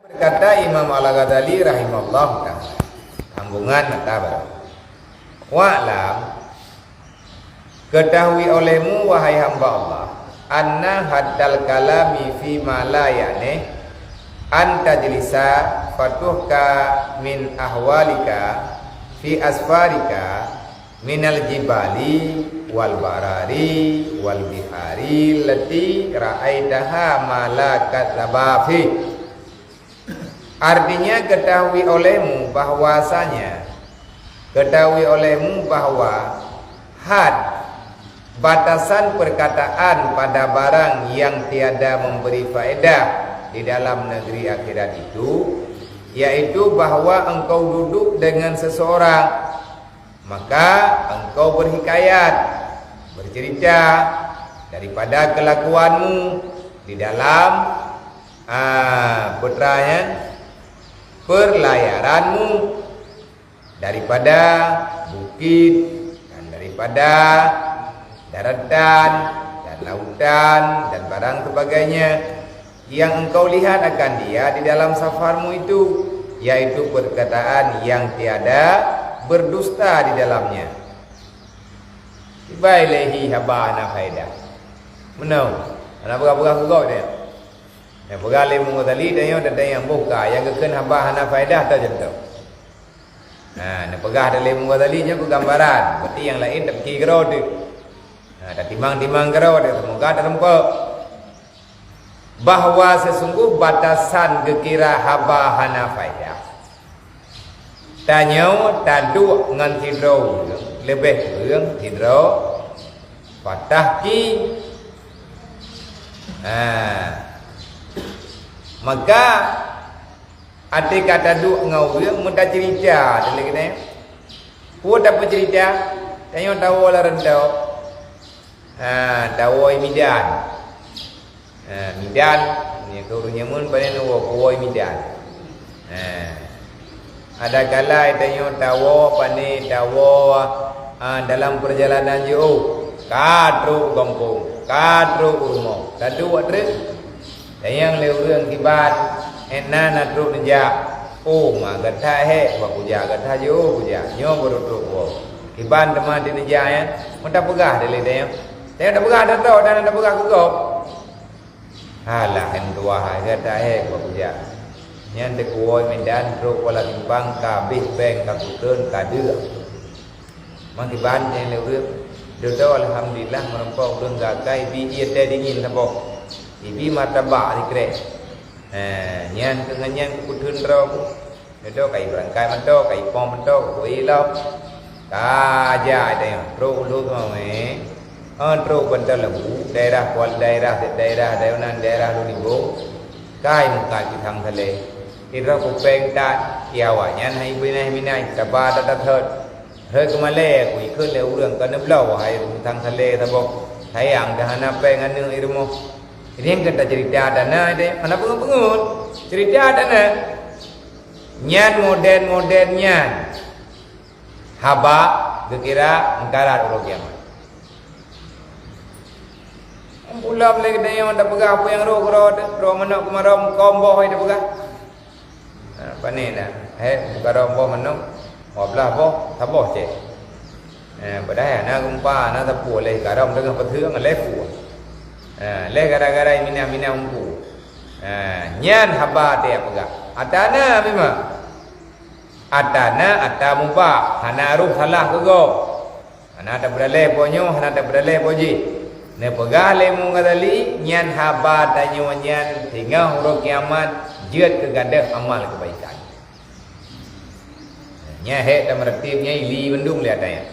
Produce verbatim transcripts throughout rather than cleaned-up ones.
Kata Imam Al-Ghazali rahimahullah taala, sambungan mata baru. Wa'lam, ketahui olehmu, wahai hamba Allah, anna haddal kalami fi ma la ya'ni an tajlisa fatuhka min ahwalika fi asfarika minal jibali wal barari wal bihari lati ra'aitaha ma la kadzaba fi. Artinya, ketahui olehmu bahwasanya, ketahui olehmu bahwa had, batasan perkataan pada barang yang tiada memberi faedah di dalam negeri akhirat itu, yaitu bahwa engkau duduk dengan seseorang, maka engkau berhikayat, bercerita daripada kelakuanmu di dalam, ah, putranya, perlayaranmu daripada bukit dan daripada daratan dan lautan dan barang sebagainya yang engkau lihat akan dia di dalam safarmu itu, yaitu perkataan yang tiada berdusta di dalamnya. Tiba ilaihi haba hana faedah. Meunan, hana peugah-peugah keu gob dia. Nyang peugah lé Imam Ghazali, tanyoe dan tanyoe boh ka, nyang geukheun haba hana faedah, ta contoh. Ha, neupeugah lé Imam Ghazali nyoe keu gambaran, berarti nyang laén tapike keudroe teuh. Ha, tatimang-timang keudroe teuh, seumoga teurumpok. Bahwa seusunggoh batasan geukira haba hana faedah. Tanyoe taduek ngon sidroe ureuëng, leubeh kureueng sidroe patah ki. Ha. Maka, até ka taduek ngon ureuëng, meutaceurita, teuh lé keunoe. Peue tapeuceurita? Tanyoe tawoe lam reuntau. Ha, tawoe midan. Ha, midan, nyoe keu ureuëng nyamun pane neuwoe kuwoe midan. Ha. Ada kala tanyoe tawoe pane tawoe, ha, dalam perjalanan jiôh, ka trok gampông, ka trok rumoh, taduek treuk. Tanyong lé ureuëng kiban, "Eh, na, na trok neujak." "Oh, ma gata hék, bah kujak gata jiôh kujak. Nyoe baru trok woe." Kiban teuma di neujak nyan, meutapeugah dilèe tanyoe. Tanyoe tapeugah teutroe dan tapeugah keu gob. "Halah, hai meutuwah hai, gata hék bah kujak." Nyan teukuwoe midan trok kuala timpang ka abéh péng ka kukheun ka deuek. Meukiban nyan lé ureuëng, dudoe alhamdulillah meurumpok ureuëng gakai bi ié teh dingin saboh. Ibi martabak sikrek. Eh, nyan keu ngon nyan keu kutreun droe ku. Dudoe kai beurangkai mantong, kai pom mantong, kui lom. Ka jak tanyoe, trok u Lhokseumawe. Oh, trok bak Lembu, daerah kual, daerah, daerah Dayunan, daerah Lunibo. Kai muka kisang saleh. Sidroe kupeng that, awaknyan hai binai-binai, saba that-that thot. Rhot keumalèe, kuikheun lé ureuëng ka neubloe hai rumoh tang salèe saboh. Sayang teuh hana péng aneuëk i rumoh. Nyan keu taceurita dana deh, hana peungeut-peungeut. Ceurita dana. Nyan modern-modern nyan. Haba geukira meukarat uroe kiamat. Pulom lé geutanyoe tapeugah peue nyang rhot keudroe, droe manok keumarom, keu boh tapeugah. Ha, pane na? Hai, buka rhot boh manok, dua belas boh, saboh cit. Ha, padahai na geumpa, na sapeue lé garom teungoh peuteueng lé peue. Ha, lé gara-gara minah-minah umpu. Ha, nyan haba teupeugah. Ata na memang. Ata na, ata mubah, hana rôh salah keu gob. Hana tapeudaleh boh nyoe, hana tapeudaleh boh jih. Neupeugah lé Imam Ghazali, nyan haba tanyoe nyan singoh uroe kiamat jeuet keu gadoh amal keubaikan. Nyan hék tameureuti nyan ili bandum lé ata nyan.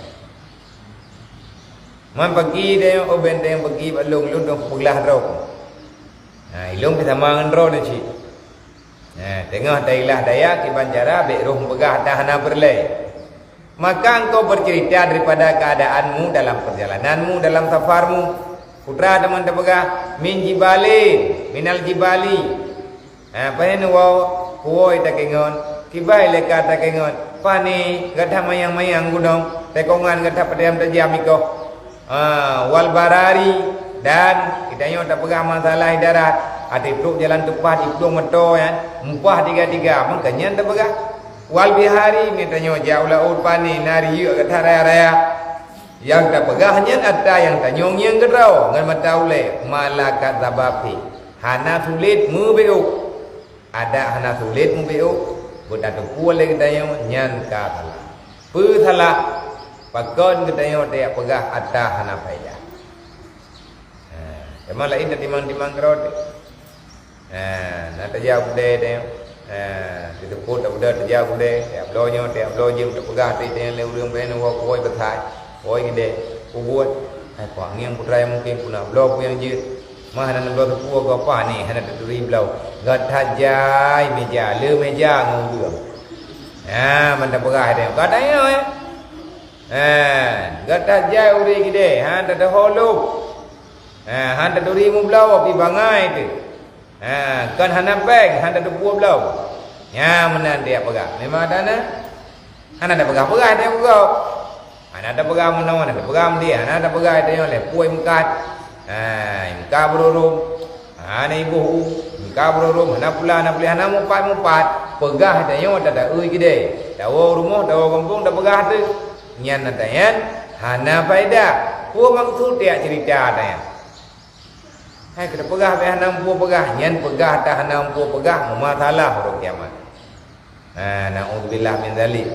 Man pagi tanyoe, oh, ben tanyoe pagi bak lôn, lôn dong peuglah droe. Nah, ilôn pih sama ngon droe nyan cit. Nah, teungoh tailah daya kiban cara bék rôh meupeugah ata hana peureulée. Maka engkau bercerita daripada keadaanmu dalam perjalananmu, dalam safarmu. Putra teuma tapeugah, "Min jibalin, minal jibali." Ha, pahen woe, kuwoe takeungon, kiban lé ka takeungon, "Pane, gata mayang-mayang gunong, teukongan gata padam tajam ikoh." Ha, wal barari, dan geutanyoe tapeugah masalah darat. Até trok jalan teupah di plueng meuto nyan, mupah tiga-tiga, meukeunyan tapeugah. Wal bihari, meutanyoe jak u laôt pane, na riyeuk that raya-raya. Nyang tapeugah nyan atra nyang tanyoe ngieng keudroe ngon mata ulée, malakat zabafi. Hana sulet meubeuôk. Adak hana sulet meubeuôk, beutateupeue lé geutanyoe nyan ka salah. Peue salah? Pakon geutanyoe tajak peugah atra hana faedah? Ha, teuma laén tatimang-timang keudroe. Ha, na tajak u keudè teuh. Ha, di teupot tapeugah tajak u keudè, tajak bloe nyoe, tajak bloe jeuem, tapeugah até teuh lé ureuëng, bèk na woe, woe beuthai, woe keudè, peubuet. Hai, pah ngieng putra nyang mungken puna bloe peue nyang jeuet. Mah hana neubloe teupeu gob pane, hana taturi bloe. Gata jai meja, le meja ngon ureuëng. Ha, mantong peugah teuh. Gata nyoe, eh. Ha, gata jai ureuëng keudè, hana tateuho lom. Ha, hana taturi meubloe, pih bangai teuh. Ha, kon hana péng, hana tateupeue bloe. Nyan meunan tajak peugah. Memang hana, hana tapeugah-peugah tajak peugah. Hana tapeugah meunoe, hana tapeugah meudéh, hana tapeugah tanyoe lé peue meukat. Ha, meukat beururôm. Hana iboh u, meukat beururôm, hana pula, hana puléh, hana mupat-mupat. Peugah tanyoe tataeu keudè. Tawoe rumoh, tawoe gampông, tapeugah teuh. Nyan atra nyan hana faedah. Peue maksud tajak ceurita atra nyan? Hai, keu tapeugah bèk hana muphom peugah, nyan peugah atra hana muphom peugah, meumasalah uroe kiamat. Ha, naudzubillah min dzalik.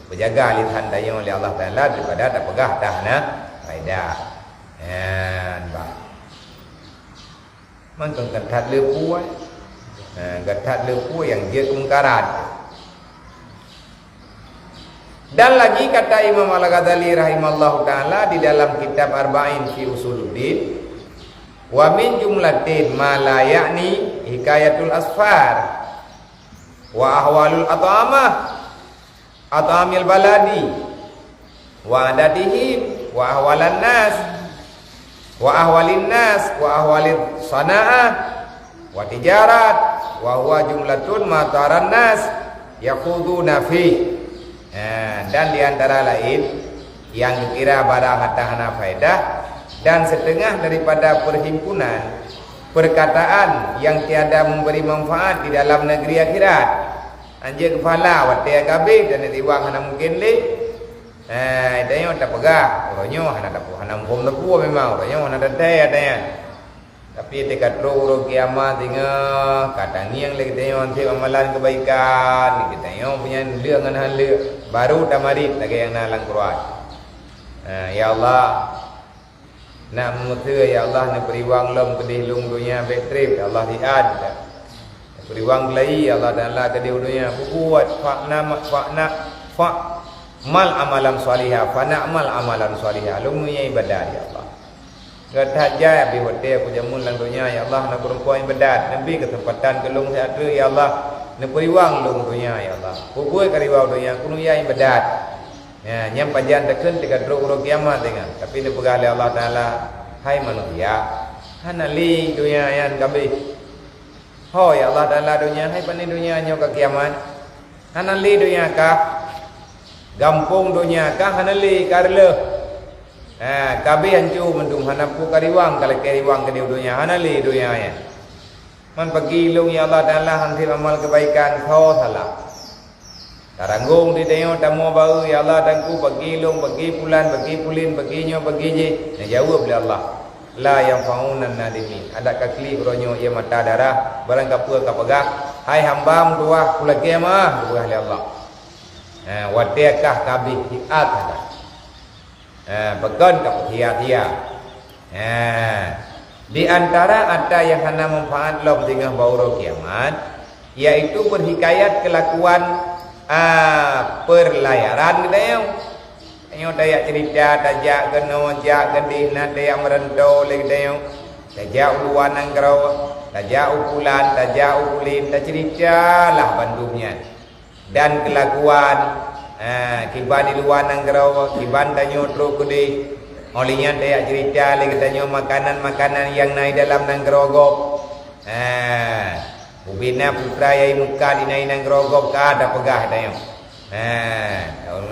Peujaga lisan tanyoe lé Allah Taala daripada tapeugah atra hana faedah. Nyan bah. Mantong that le peue. Ha, that le peue nyang jeuet keumungkaran. Dan lagi kata Imam Al-Ghazali rahimahullahu taala di dalam kitab Arba'in fi Usuluddin, "Wa min jumlatin ma la ya'ni hikayatul asfar wa ahwalul at'amah, at'amil baladi, wa adatihim, wa ahwalan nas, wa ahwalin nas, wa ahwalis sana'ah, wa tijarat, wa huwa jumlatun ma taran nas yakhuduna fi." Ha, dan di antara laén nyang geukira barang atra hana faedah dan setengah daripada perhimpunan perkataan yang tiada memberi manfaat di dalam negeri akhirat. Anjeuk keupala watèe ka abéh dan riwang hana mungken lé. Ha, tanyoe tapeugah, uroe nyoe hana tapeugah, hana muphom teupeu memang, uroe nyoe hana tathèe atra nyan. Tapi teuka trok uroe kiamat singoh, ka tangieng lé geutanyoe anseb amalan keubaikan, geutanyoe punya leueng ngon han leueng, baru tamarit lagèe nyang na lam Quran. Ha, ya Allah, nak meungeue, ya Allah, neupeuriwang lom keudeh lôn donya bèk trép, ya Allah, siat. Neupeuriwang keulayi, ya Allah Taala, keudeh donya, peubuet, fa'na, fa'na, fa'mal amalan shaliha, fa'namal amalan shaliha, lôn donya ibadat, ya Allah. Gata jai abéh watèe kujameun lam donya, ya Allah, na kureumpok ibadat. Neubri keuseumpatan keu lôn siat treuk, ya Allah. Neupeuriwang lôn donya, ya Allah. Peubuet ka riwang donya, keuneuk ya ibadat. Ya, nyan pajan takheun teuka trok uroe kiamat deungon. Tapi neupeugah lé Allah Taala, "Hai manusia, hana lé donya nyan ka abéh." Ho, ya Allah Taala, donya, hai pane donya nyoe ka kiamat? Hana lé donya kah? Gampông donya kah hana lé ka reuloh? Ha, ka abéh hanco mandum, hana peue ka riwang, ka lakèe riwang keudeh donya, hana lé donya nyan. Man pagi lôn, ya Allah Taala, han trép amal keubaikan, soe salah? Taranggong di tanyoe tamoe baeu, ya Allah, Teungku, bagi lôn, bagi pulan, bagi pulin, bagi nyoe, bagi jih. Neujaweueb lé Allah, "La yanfa'unan nadimin." Adak ka klik uroe nyoe ié mata darah, barang kapeue ka peugah, "Hai hamba meutuwah, kulakèe meu'ah," geupeugah lé Allah. Ha, watèe kah ka abéh siat sagai. Ha, pakon ka peusia-sia. Ha, di antara atra nyang hana manfaat lom singoh bak uroe kiamat, yaitu berhikayat kelakuan, a, perlayaran geutanyoe. Tanyoe tajak ceurita, tajak keunoe, jak keudeh, na tajak meuranto lé geutanyoe. Tajak u luwa nanggroe, tajak u pulan, tajak u pulin, taceurita lah bandum nyan. Dan keulakuan, ha, kiban di luwa nanggroe, kiban tanyoe trok keudeh. Óh lheueh nyan tajak ceurita lé geutanyoe makanan-makanan nyang na di dalam nanggroe gob. Ha, ubena putra nyang meukat di na di nanggroe gob ka tapeugah tanyoe. Ha,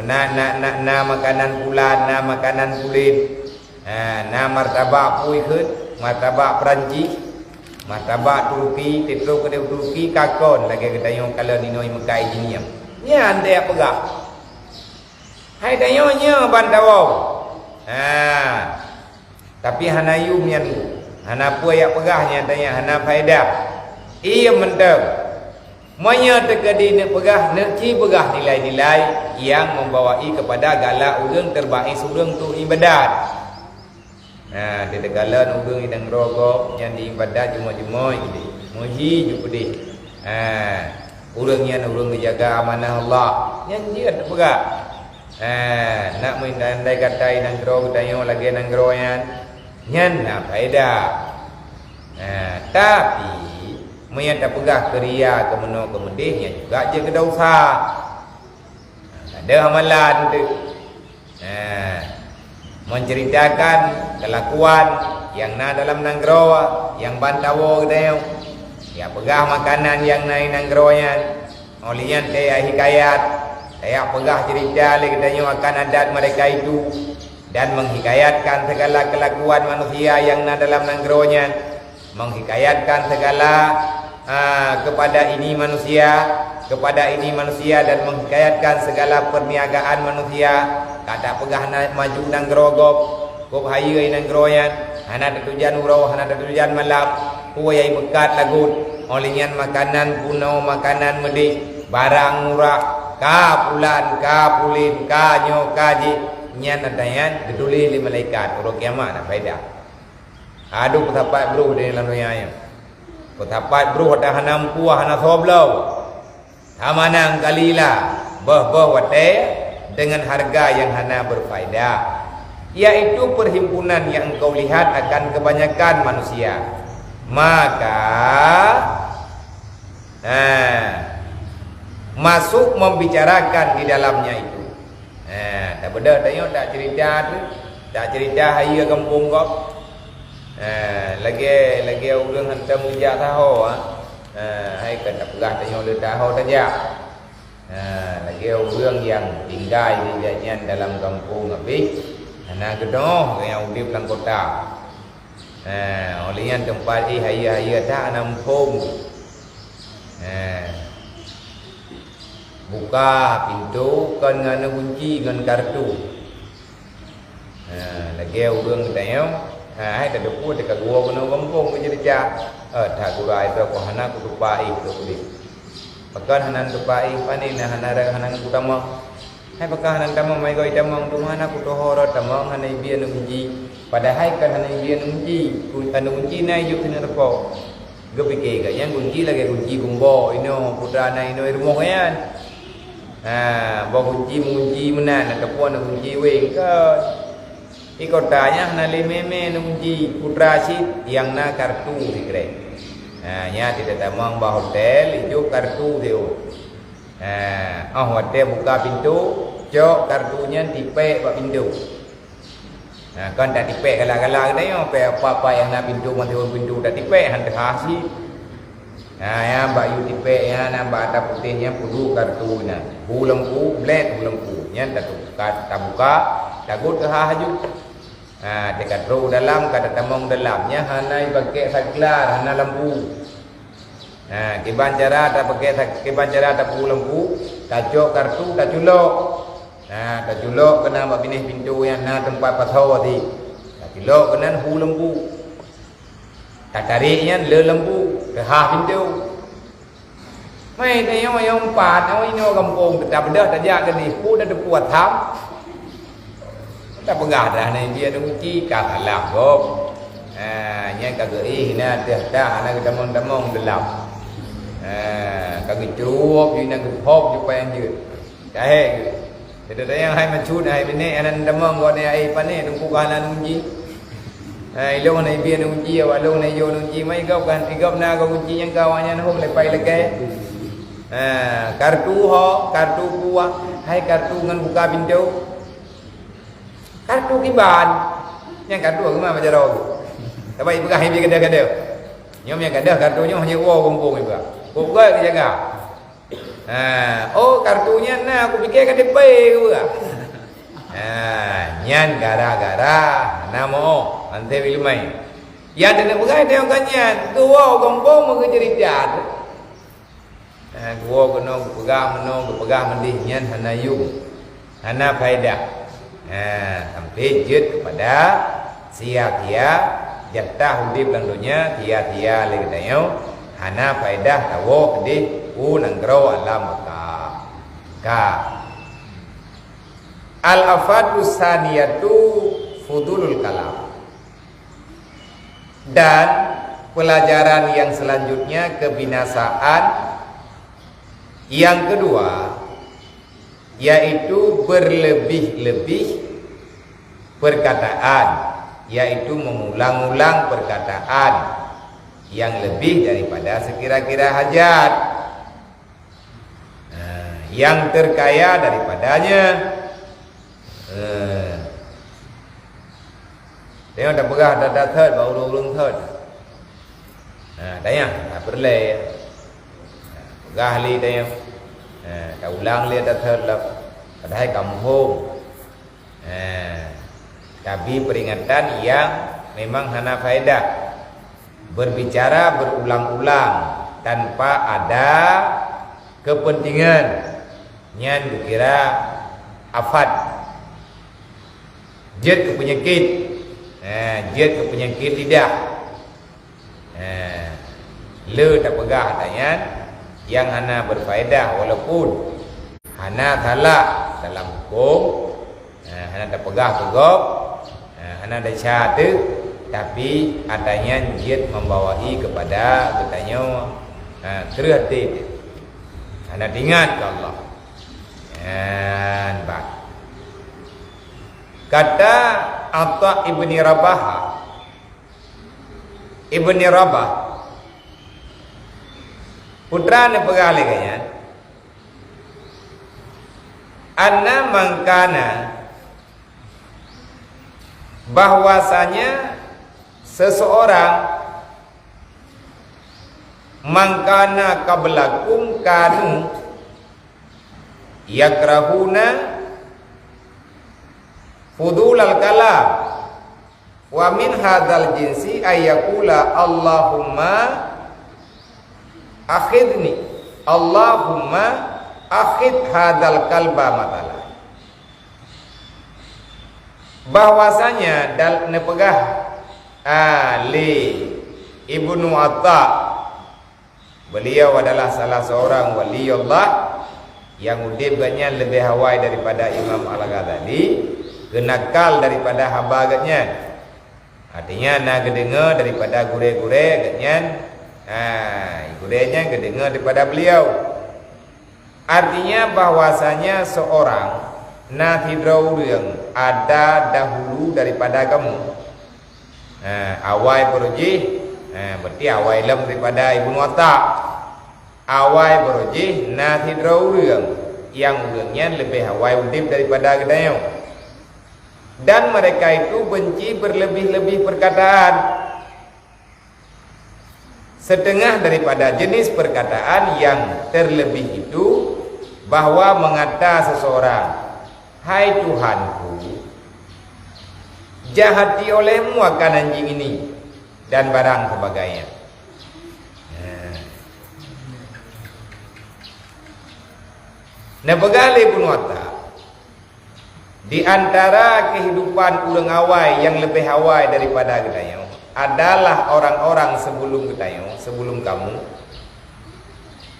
na, na, na, na makanan pulan, na makanan pulin. Ha, na martabak pui kheun, martabak Perancis. Martabak Turki, teutrok keudeh Turki, ka kon lagée geutanyoe kalon inoe i Meukah i Jeunieb. Nyan teuyak peugah. Hai tanyoe nyoe ban tawöb. Ha. Tapi hana yum nyan, hana peue yak peugah nyan, tanya hana faedah. Iya mantong. Meunyoe teukeudi neuk peugah, neuk ci peugah nilai-nilai nyang membawai kepada galak ureuëng teubaiek ureuëng untuk ibadat. Nah, teukalon ureuëng nyang nanggroe gob nyan di ibadat jumoe-jumoe keudeh, meuhi ju keudeh. Ha, ureuëng nyan ureuëng geujaga amanah Allah. Nyan jeuet teupeugah. Ha, nak meuandai gata i nanggroe geutanyoe lagée nanggroe nyan, nyan na faedah. Ha, tapi meunyoe tapeugah keu ria, keu meunoe, keu meudeh, nyan juga jeuet keu desya. Ada amalan tu. Ha, menceritakan kelakuan yang na dalam nanggroe, yang ban tawoe geutanyoe. Ya peugah makanan yang na i nanggroe nyan. Óh lheueh nyan teuyak hikayat, teuyak peugah cerita lé geutanyoe akan adat mereka itu, dan menghikayatkan segala kelakuan manusia yang na dalam nanggroe nyan, menghikayatkan segala, ah, kepada ini manusia, kepada ini manusia, dan menghikayatkan segala perniagaan manusia. Ka tapeugah na maju nanggroe gob, gob hayeue nanggroe nyan, hana tatujan uroe, hana tatujan malam. Peue nyang meukat lagot, óh lheueh nyan makanan bunoe, makanan meudeh, barang murah, ka pulan, ka pulen, ka nyoe, ka jih, nyan ata nyan geutuléh lé malaikat, uroe kiamat na faedah. Aduh, peusapat broh di lam donya nyoe. Peusapat broh ata hana meupuah, hana soe bloe. Hamanang kalila, boh-boh watée dengan harga yang hana berfaedah, yaitu perhimpunan yang engkau lihat akan kebanyakan manusia. Maka, ha, masuk membicarakan di dalamnya itu. Ha, tabeudôh tanyoe tak cerita tu, tak cerita hayeue gampông gob. Ha, lagée, lagée ureuëng hantom geujak saho, ha. Ha, hai kan tapeugah tanyoe le saho tajak. Ha, lagée ureuëng nyang tinggai di gobnyan dalam gampông habéh, hana geudoh nyang udeb lam kota. Ha, óh lheueh nyan teumpat jih hayeue-hayeue that hana muphom. Ha. Buka pintoe kon ngon gunci ngon kartu. Ha, lagée ureuëng geutanyoe, ha, hai tateupeue teuka geuwoe keunoe gampông keu ceurita. Eh, that gura itu kok hana kutupa éh tu udeb. Pakon hana tupa éh, pane na hana, hana kutamong. Hai pakon hana tamong, mai goe tamong, teuma hana kutoho rot tamong, hana ibie aneuk gunci. Padahai kon hana ibie aneuk gunci, ku-, aneuk gunci na ijok keuneuk reukoh. Geupike gobnyan gunci lagée gunci gumbo inoe, putra na inoe i rumoh nyan. Ha, boh gunci meungunci meunan, ataupun na gunci weng kon. Di kota nyan hana lé mé-mé aneuk gunci, putra cit nyang na kartu sikrek. Ha, nyan teutamong bak hotel, ijok kartu siuroe. Ha, óh watée buka pintoe, cok kartu nyan tipék bak pintoe. Ha, kon tatipék galak-galak geutanyoe, pé apa-apa nyang na pintoe, mantong pintoe tatipék, han teuhah cit. Ha, nyan bak yue tipék nyan, na bak ata putéh nyan, peuduek kartu nyan. Hu lampu, blét hu lampu. Nyan tatu-, ka-, tabuka, tagot teuhah laju. Ha, teuka trok u dalam, ka tatamong u dalam. Nyan hana ipakèk saklar, hana lampu. Ha, kiban cara tapakèk sa-, kiban cara tapeu lampu, tacok kartu, taculok. Ha, taculok keunan bak binéh pintoe nyan na teumpat pasoe sit. Taculok keunan hu lampu. Tatarek nyan le lampu, teuhah pintoe. Meutanyoe nyang pat, awai nyoe gampông teutab dah tajak keudeh, peue tateupeue tham. Tapeugah dah na jih aneuk gunci, ka salah gob. Ha, nyan ka geuéh na teuh tah, hana geutamong-tamong deulam. Ha, ka geucrôb jih na geuphom jih pajan jeuet. Ka hék geuh. Teudeungoe hai macut, hai binék, hana tamong gob nyan, ai pane teungku ka hana aneuk gunci. Ha, ilôn hana ibie aneuk gunci, awak lôn hana ijok aneuk gunci, mai gob kan, gob na gob gunci nyang ka awak nyan hom lepai legai. Ha, kartu ho, kartu kuah, hai kartu ngon buka pintoe. Kartu kiban. Nyang kartu agama bak jaroe. Tapi ipeugah hai bi gadoh-gadoh. Nyoe nyang gadoh kartu nyoe hana woe gampông ipeugah. Kok goi jaga. Ha, oh, kartu nyan na, kupike K T P, ku peugah. Ha, nyan gara-gara na mo, anté bilmai. Nyang teungoh peugah teuh nyan, geuwoe gampông meukeujeuet that. Ha, geuwoe keunoe geupeugah meunoe geupeugah meudeh nyan hana yum, hana faedah. Ha, sampoe jeuet keupada sia-sia, jatah udeb lam donya sia-sia lé geutanyoe, hana faedah tawoe keudeh u nanggroe alam baka. Ka. Al-afatus saniyatu fudulul kalam. Dan pelajaran yang selanjutnya, kebinasaan yang kedua, yaitu berlebih-lebih perkataan, yaitu mengulang-ulang perkataan yang lebih daripada sekira-kira hajat. Ha, nyang terkaya daripadanya. Ha. Teuh tapeugah that-that thot bak ureuëng-ureuëng thot. Ha, tanyong, ha, peureulée. Ha, peugah lé tanyong. Ha, taulang lé that-that thot lom. Padahai ka muphom. Ha, tapi peringatan yang memang hana faedah. Berbicara berulang-ulang tanpa ada kepentingan, nyan geukira afat. Jeuet keu peunyakét. Ha, jeuet keu peunyakét lidah. Ha, le tapeugah ata nyan nyang hana berfaedah, walaupun hana salah dalam huköm, ha, hana tapeugah keu gob, ha, hana desya teuh, tapi ata nyan jeuet membawai kepada geutanyoe, ha, kreueh até teuh. Hana teuingat keu Allah. Nyan bah. Kata Atha ibni Rabah, Ibni Rabah, peue neupeugah lé geuh nyan, anna man kana, bahwasanya seseorang, man kana qablakum kanu yakrahuna fudulal kalam, wa min hadzal jinsi ay yaqula, "Allahumma akhidni, Allahumma akhid hadzal kalba matala." Bahwasanya dal-, neupeugah, a, lé Ibnu Atha, beliau adalah salah seorang wali Allah nyang udeb geuhnyan leubeh awai daripada Imam Al-Ghazali, geunakal daripada haba geuhnyan. Artinya, na geudeungoe daripada gurée-gurée geuhnyan, ha, gurée nyan geudeungoe daripada beliau. Artinya bahwasanya seorang na sidroe ureuëng ada dahulu daripada kamu. Ha, awai baroe jih, ha, berarti awai lom daripada Ibnu Atha. Awai baroe jih na sidroe ureuëng, nyang ureuëng nyan leubeh awai udeb daripada geutanyoe. Dan mereka itu benci berlebih-lebih perkataan, setengah daripada jenis perkataan yang terlebih itu, bahwa mengata seseorang, "Hai Tuhanku, jahati olehmu akan anjing ini," dan barang sebagainya. Nah. Neupeugah lé Ibnu Atha, di antara kehidupan ureuëng awai nyang leubeh awai daripada geutanyoe adalah orang-orang sebelum geutanyoe, sebelum kamu.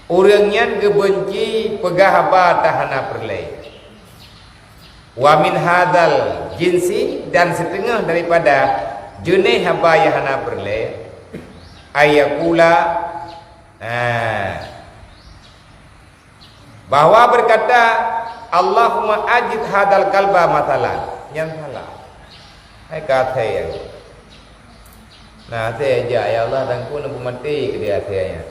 Ureuëng nyan geubenci peugah haba nyang hana peureulée. Wa min hadzal jinsi, dan siteungoh daripada jeuneh haba nyang hana peureulée, ay yaqula, ha, bahwa berkata, "Allahumma ajid hadzal kalba mathalan." Nyan salah. Hai ka asai nyan. Nah, asai jak, "Ya Allah, Tuhanku, neupeumati keu dia asai nyan."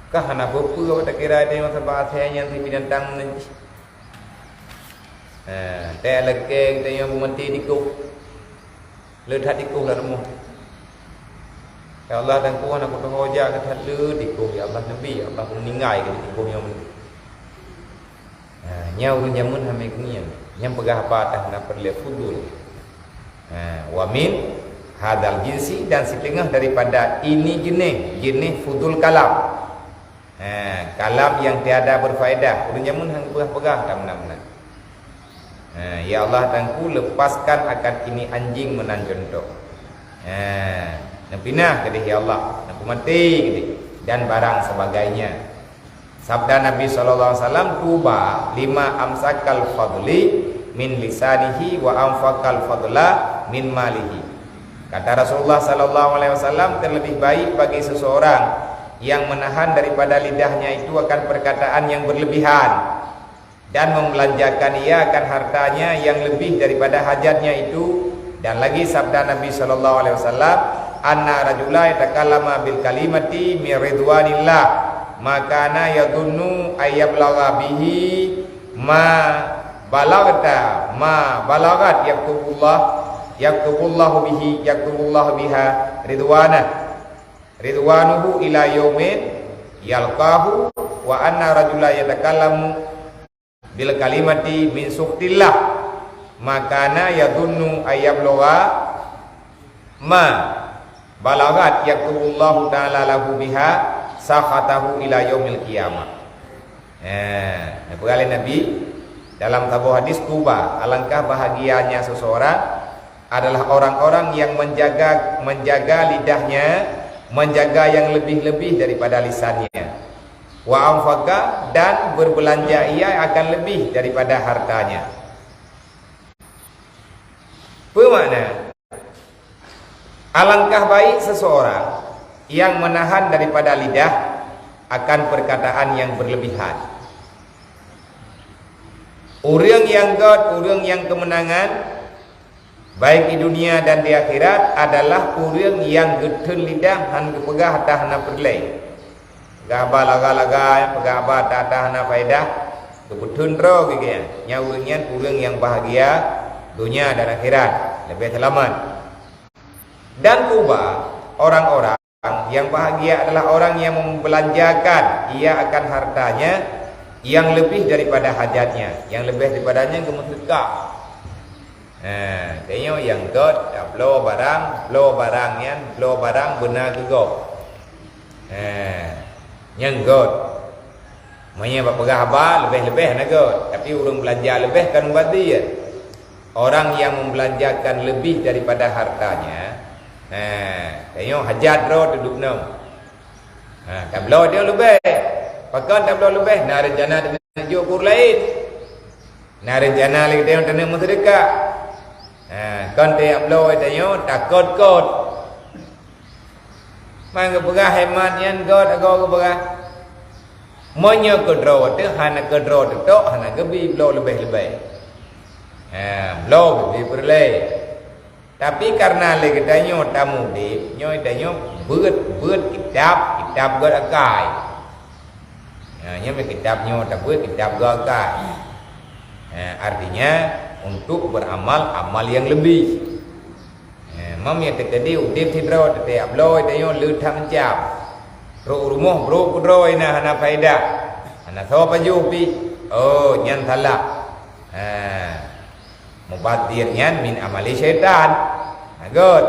Ka hana peue-peue awak takira tanyoe sabab asai nyan si binatang najis. Ha, teuh lakée tanyoe meumanti dikoh. Le that dikoh lam rumoh. Ya Allah, Tuhanku, hana kutuho jak keu that le dikoh, ya Allah, neubi, ya Allah, meuninggai keu dikoh nyoe. Ha, Nyan ureuëng jameun hana geungieng. Nyang peugah haba tah na peureulée fudul. Ha, wa min hadzal jinsi, dan siteungoh daripada ini jeuneh, jeuneh fudul kalam. Ha, kalam yang tiada berfaedah. Ureuëng jameun hana peugah-peugah tam meunan-meunan. Ha, ya Allah Tuhanku, lepaskan akan ini anjing meunan contoh. Ha, neupinah keudeh ya Allah, neupeumaté keudeh, dan barang sebagainya. Sabda Nabi sallallahu alaihi wasallam, "Tuba lima amsakal fadli min lisanihi wa anfaqal fadla min malihi." Kata Rasulullah sallallahu alaihi wasallam, terlebih baik bagi seseorang yang menahan daripada lidahnya itu akan perkataan yang berlebihan dan membelanjakan ia akan hartanya yang lebih daripada hajatnya itu. Dan lagi sabda Nabi sallallahu alaihi wasallam, "Anna rajula yatakallama bil kalimati min ridwanillah, ma kana yadhunnu ayyablagha bihi ma balaghta, ma balaghat yaktubullah, yaktubullahu bihi, yaktubullahu biha ridwanah, ridwanuhu ila yaumin yalqahu, wa anna rajula yatakallamu bil kalimati min sukhtillah, ma kana yadhunnu ayyablugha ma balaghat, yaktubullahu ta'ala lahu biha sakhatahu ila yaumil qiyamah." Eh, neupeugah lé Nabi dalam saboh hadis, "Tuba, alangkah bahagianya seseorang adalah orang-orang yang menjaga, menjaga lidahnya, menjaga yang lebih-lebih daripada lisannya. Wa anfaqa, dan berbelanja ia akan lebih daripada hartanya." Peue makna? Alangkah baik seseorang yang menahan daripada lidah akan perkataan yang berlebihan. Ureuëng nyang gét, ureuëng nyang keumeunangan, baik di dunia dan di akhirat, adalah ureuëng nyang geutheun lidah hán geupeugah ata hana peureulée. Peugah haba laga-laga, peugah haba ata-ata hana faedah, geupeutheun droe geuh nyan. Nyan ureuëng nyan ureuëng nyang bahagia donya dan akhirat, leubeh seulamat. Dan tuba orang-orang yang bahagia adalah orang yang membelanjakan ia akan hartanya yang lebih daripada hajatnya, yang lebih daripadanya geumeuseudekah. Ha, tanyoe nyang gét, tabloe barang, bloe barang nyan, bloe barang beuna keu gob. Ha, nyang gét. Meunyoe bak peugah haba, leubeh-leubeh hana gét, tapi ureuëng beulanja leubeh kan mubazir. Orang yang membelanjakan lebih daripada hartanya, ha, tanyoe hajat droe teuduek nyoe. Ha, tabloe dia leubeh. Pakon tabloe leubeh? Na rencana teuneuek jok keu ureuëng laén. Na rencana lé geutanyoe teuneuek meuseudeukah. Ha, kon tajak bloe tanyoe takot-kot. Man geupeugah hemat nyan gét agoe geupeugah. Meunyoe keudroe teuh hana keudroe teutok hana geubi bloe leubeh-leubeh. Ha, bloe geubi peureulée. Tapi kareuna lé geutanyoe tamudeb, nyoe tanyoe beuet-beuet kitab, kitab gét akai. Nah, nyoe kitab nyoe tabeuet kitab gét akai. Nah, artinya untuk beramal amal yang lebih. Nah, mam nyang teukeudi udeb sidroe teutab bloe tanyoe le that meucam. Trok rumoh brok keudroe na hana faedah. Hana soe pajoh pih. Oh, nyan salah. Nah, mubazir nyan min amali syaitan. Nah, gét.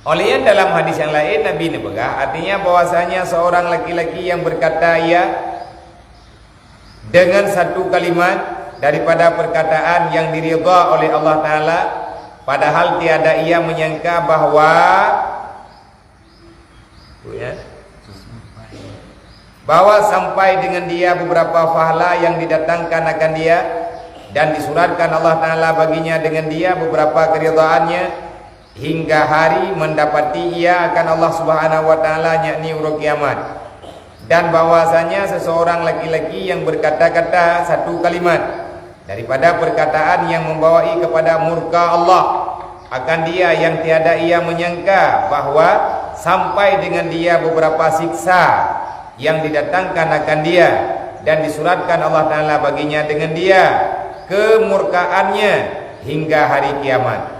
Oleh nyan dalam hadis yang lain Nabi neupeugah, artinya bahwasanya seorang laki-laki yang berkata ia dengan satu kalimat daripada perkataan yang diridha oleh Allah Taala, padahal tiada ia menyangka bahwa bahwa sampai dengan dia beberapa pahala yang didatangkan akan dia, dan disuratkan Allah Taala baginya dengan dia beberapa keridhaannya, hingga hari mendapati ia akan Allah Subhanahu wa Taala, yakni uroe kiamat. Dan bahwasanya seseorang laki-laki yang berkata-kata satu kalimat daripada perkataan yang membawai kepada murka Allah akan dia, yang tiada ia menyangka bahwa sampai dengan dia beberapa siksa yang didatangkan akan dia, dan disuratkan Allah Taala baginya dengan dia kemurkaannya hingga hari kiamat.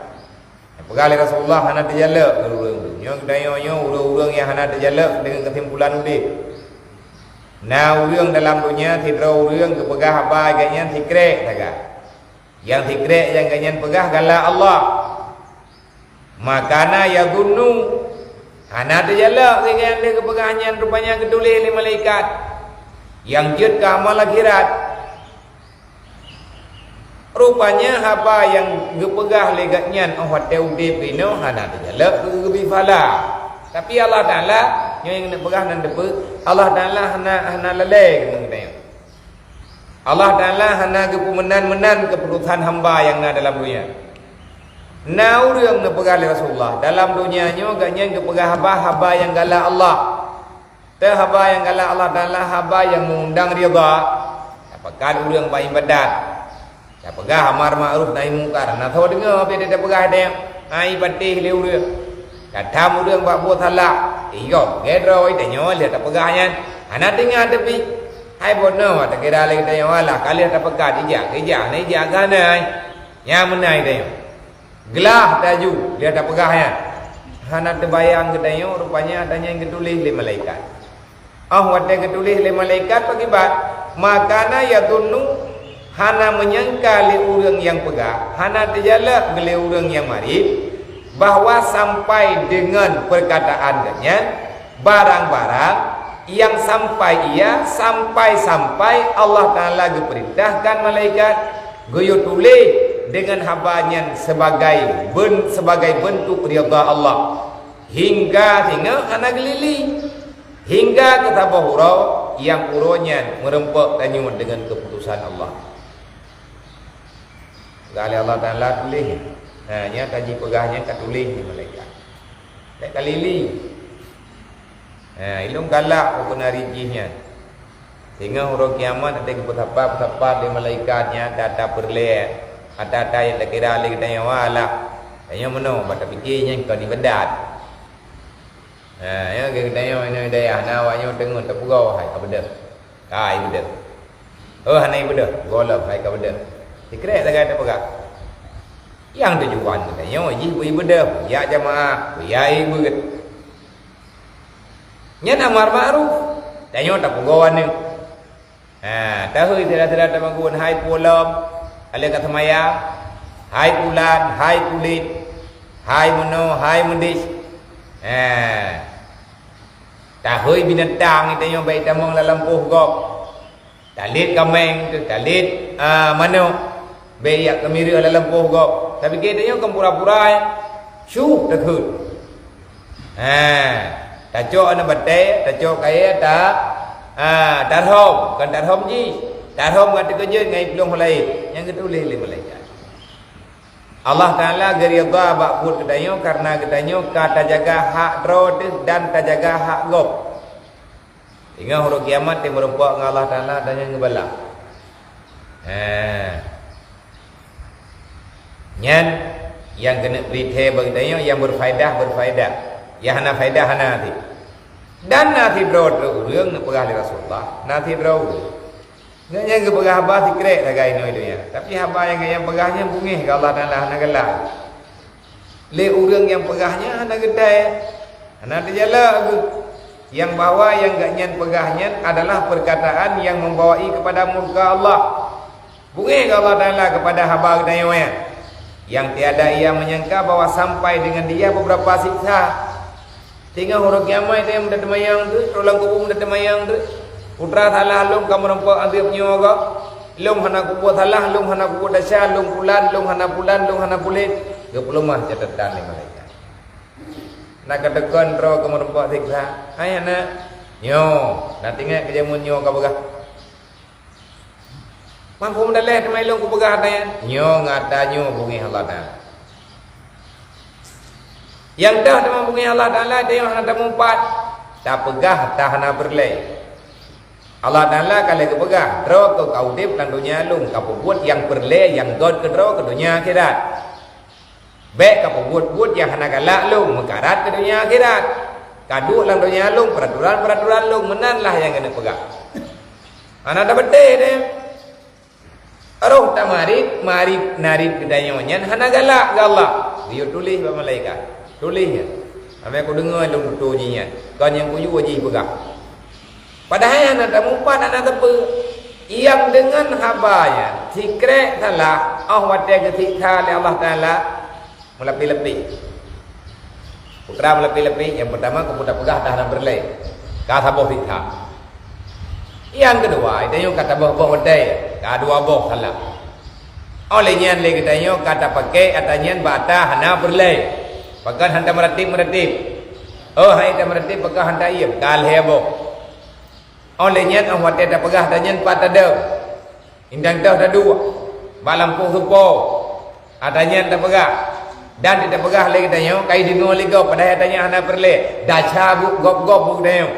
Peugah lé Rasulullah hana teujalok keu ureuëng tu. Nyoe geutanyoe nyoe ureuëng-ureuëng nyang hana teujalok deungon keusimpulan udeb. Na ureuëng dalam donya sidroe ureuëng geupeugah haba gobnyan sikrek sagai. Nyang sikrek nyang gobnyan peugah galak Allah. Makana yadhunnu, hana teujalak lé gobnyan lé geupeugah nyan rupanya geutuléh lé malaikat nyang jeuet keu amal akhirat. Rupanya haba nyang geupeugah lé gobnyan óh watée udeb inoe hana teujalak keu geubi pahala. Tapi Allah Taala, nyoe nyang neupeugah nan teupeu, Allah Taala hana, hana lalée keu geutanyoe. Allah Taala hana geupeumeunan-meunan keuputosan hamba nyang na dalam donya. Na ureuëng neupeugah lé Rasulullah, dalam donya nyoe gobnyan geupeugah haba, haba nyang galak Allah. Teuh haba nyang galak Allah Taala, haba nyang mengundang ridha. Tapakat ureuëng bak iébadat. Tapeugah amar makruf nahi mungkar. Na soe deungoe, tapi tapeugah deh, hai patéh lé ureuëng. Tatham ureuëng bak buet salah. Iyo, gét droe tanyoe lheueh tapeugah nyan. Hana teungoh teupeu. Hai bunoe, takira lé tanyoe alah ka lheueh tapeugah ijak, ijak, na ijak ka na. Nyan meunan tanyoe. Glah taju, lheueh tapeugah nyan. Hana teubayang geutanyoe, rupanya ata nyan geutuléh lé malaikat. Óh watée geutuléh lé malaikat, pakiban? Makana yadhunnu, hana menyangka lé ureuëng nyang peugah, hana teujalak lé ureuëng nyang marit, bahwa sampai deungon peurkataan gobnyan, barang-barang nyang sampai ia, sampai-sampai Allah Taala geupeurintahkan malaikat geuyue tuléh deungon haba nyan sebagai ben-, sebagai beuntuk ridha Allah. Hingga singoh hana geulili, hingga keu saboh uroe nyang uroe nyan meureumpok tanyoe deungon keuputosan Allah. Ka lheueh Allah Taala tuléh, ha, nyang ka jipeugah nyan ka tuléh lé malaikat. Bék ka lili. Ha, ilôn galak keu keuneuri jih nyan. Singoh uroe kiamat até geupeusapat-peusapat lé malaikat nyan ata-ata peureulée, ata-ata nyang takira lé geutanyoe alah. Tanyoe meunoe, bak tapike nyan kon iébadat. Ha, ya, geutanyoe inoe dayah, na awak nyoe teungoh tapeugoe hai ka beudôh. Hai beudôh. Oh, hana ibeudôh, gohlom hai ka beudôh. Sikrek sagai tapeugah. Nyang tujuan geutanyoe jih beu ibeudôh, beu jak jamaah, beu jak ié beuet. Nyan amar makruf, tanyoe tapeugoe aneuk. Ha, tahôi sira-sira tameugun, hai pulo lom, ka lheueh ka seumayang, hai pulan, hai kulét, hai meunoe, hai meudeh. Ha. Tahôi binatang geutanyoe bék tamong lam lampôh gob. Talét kaméng teuh, talét, ah, manok. Bék jak keumiréh lam lampôh gob. Tapike tanyoe kon pura-pura, eh. Syuh takheun. Ha, tacok aneuk batée, tacok kayée ta, ha, tarhom, kon tarhom jih. Tarhom ngon teukeujot ngon iplueng laén. Nyang geutuléh lé malaikat. Allah Taala geuridha bak buet geutanyoe kareuna geutanyoe ka tajaga hak droe teuh dan tajaga hak gob. Singoh uroe kiamat teuh meureumpok ngon Allah Taala dan nyang geubalah. Ha. Nyan nyang keuneuk bri thée bagi tanyoe nyang berfaedah, berfaedah. Nyang hana faedah, hana até. Dan na sidroe ureuëng neupeugah lé Rasulullah, na sidroe ureuëng. Gobnyan geupeugah haba sikrek sagai inoe donya. Tapi haba nyang gobnyan peugah nyan beungéh keu Allah Taala, hana galak. Lé ureuëng nyang peugah nyan hana geutai, hana teujalak geuh. Nyang bahwa nyang gobnyan peugah nyan adalah perkataan yang membawai kepada murka Allah. Beungéh keu Allah Taala keupada haba geutanyoe nyan. Yang tiada ia menyangka bahwa sampai dengan dia beberapa siksa. Singoh uroe kiamat teuh meutateumayang teuh, troh lam kubu meutateumayang teuh. Putra salah lôn ka meureumpok azeub nyoe gob. Lôn hana kubuet salah, lôn hana kubuet desya, lôn pulan, lôn hana pulan, lôn hana pulan. Geupeuleumah catatan lé malaikat. Na ka teukon droe keu meureumpok siksa. Hai aneuk, nyoe, na teuingat keu jameun nyoe ka peugah. Mampu meudaleh teuma ilôn kupeugah ata nyan? Nyoe ngon ata nyoe beungéh Allah Taala. Nyang deuh teuma beungéh Allah Taala, tanyoe hana tamumpat, tapeugah ata hana peureulée. Allah Taala ka lheueh geupeugah, "Droe keu ka udeb lam donya lôn, ka peubuet nyang peureulée nyang gét keu droe keu donya akhirat." Bék ka peubuet-buet nyang hana galak lôn, meukarat keu donya akhirat. Ka duek lam donya lôn, peuraturan-peuraturan lôn, meunan lah nyang keuneuk peugah. Hana tabeuteh deh. Roh tamarit, marit narit geutanyoe nyan hana galak keu Allah. Geuyue tuléh bak malaikat. Tuléh nyan. Sampai kudeungoe lôn tutoe jih nyan. Kon nyang kuyue jih peugah. Padahai hana tameupat, hana teupeu. Nyang deungon haba nyan sikrek salah, óh watée geusiksa lé Allah Taala, meulapéh-lapéh. Peukara meulapéh-lapéh, nyang peurtama, keupeue tapeugah dah hana peureulée, ka saboh siksa. Nyang keudua, tanyoe ka taboh-boh watée, ka dua boh salah. Óh lheueh nyan lé geutanyoe ka tapaké atra nyan bak atra hana peureulée. Pakon hana tameuratéb-meuratéb. Oh, hai tameuratéb, pakon hana taiem, ka lhée boh. Óh lheueh nyan, óh watée tapeugah atra nyan pat tadong, indang toh taduek bak lampôh seupôt, atra nyan tapeugah. Dan di tapeugah lé geutanyoe, ka ideungoe lé gob, padahai atra nyan hana peureulée. Dasya buet gob-gob buet geutanyoe.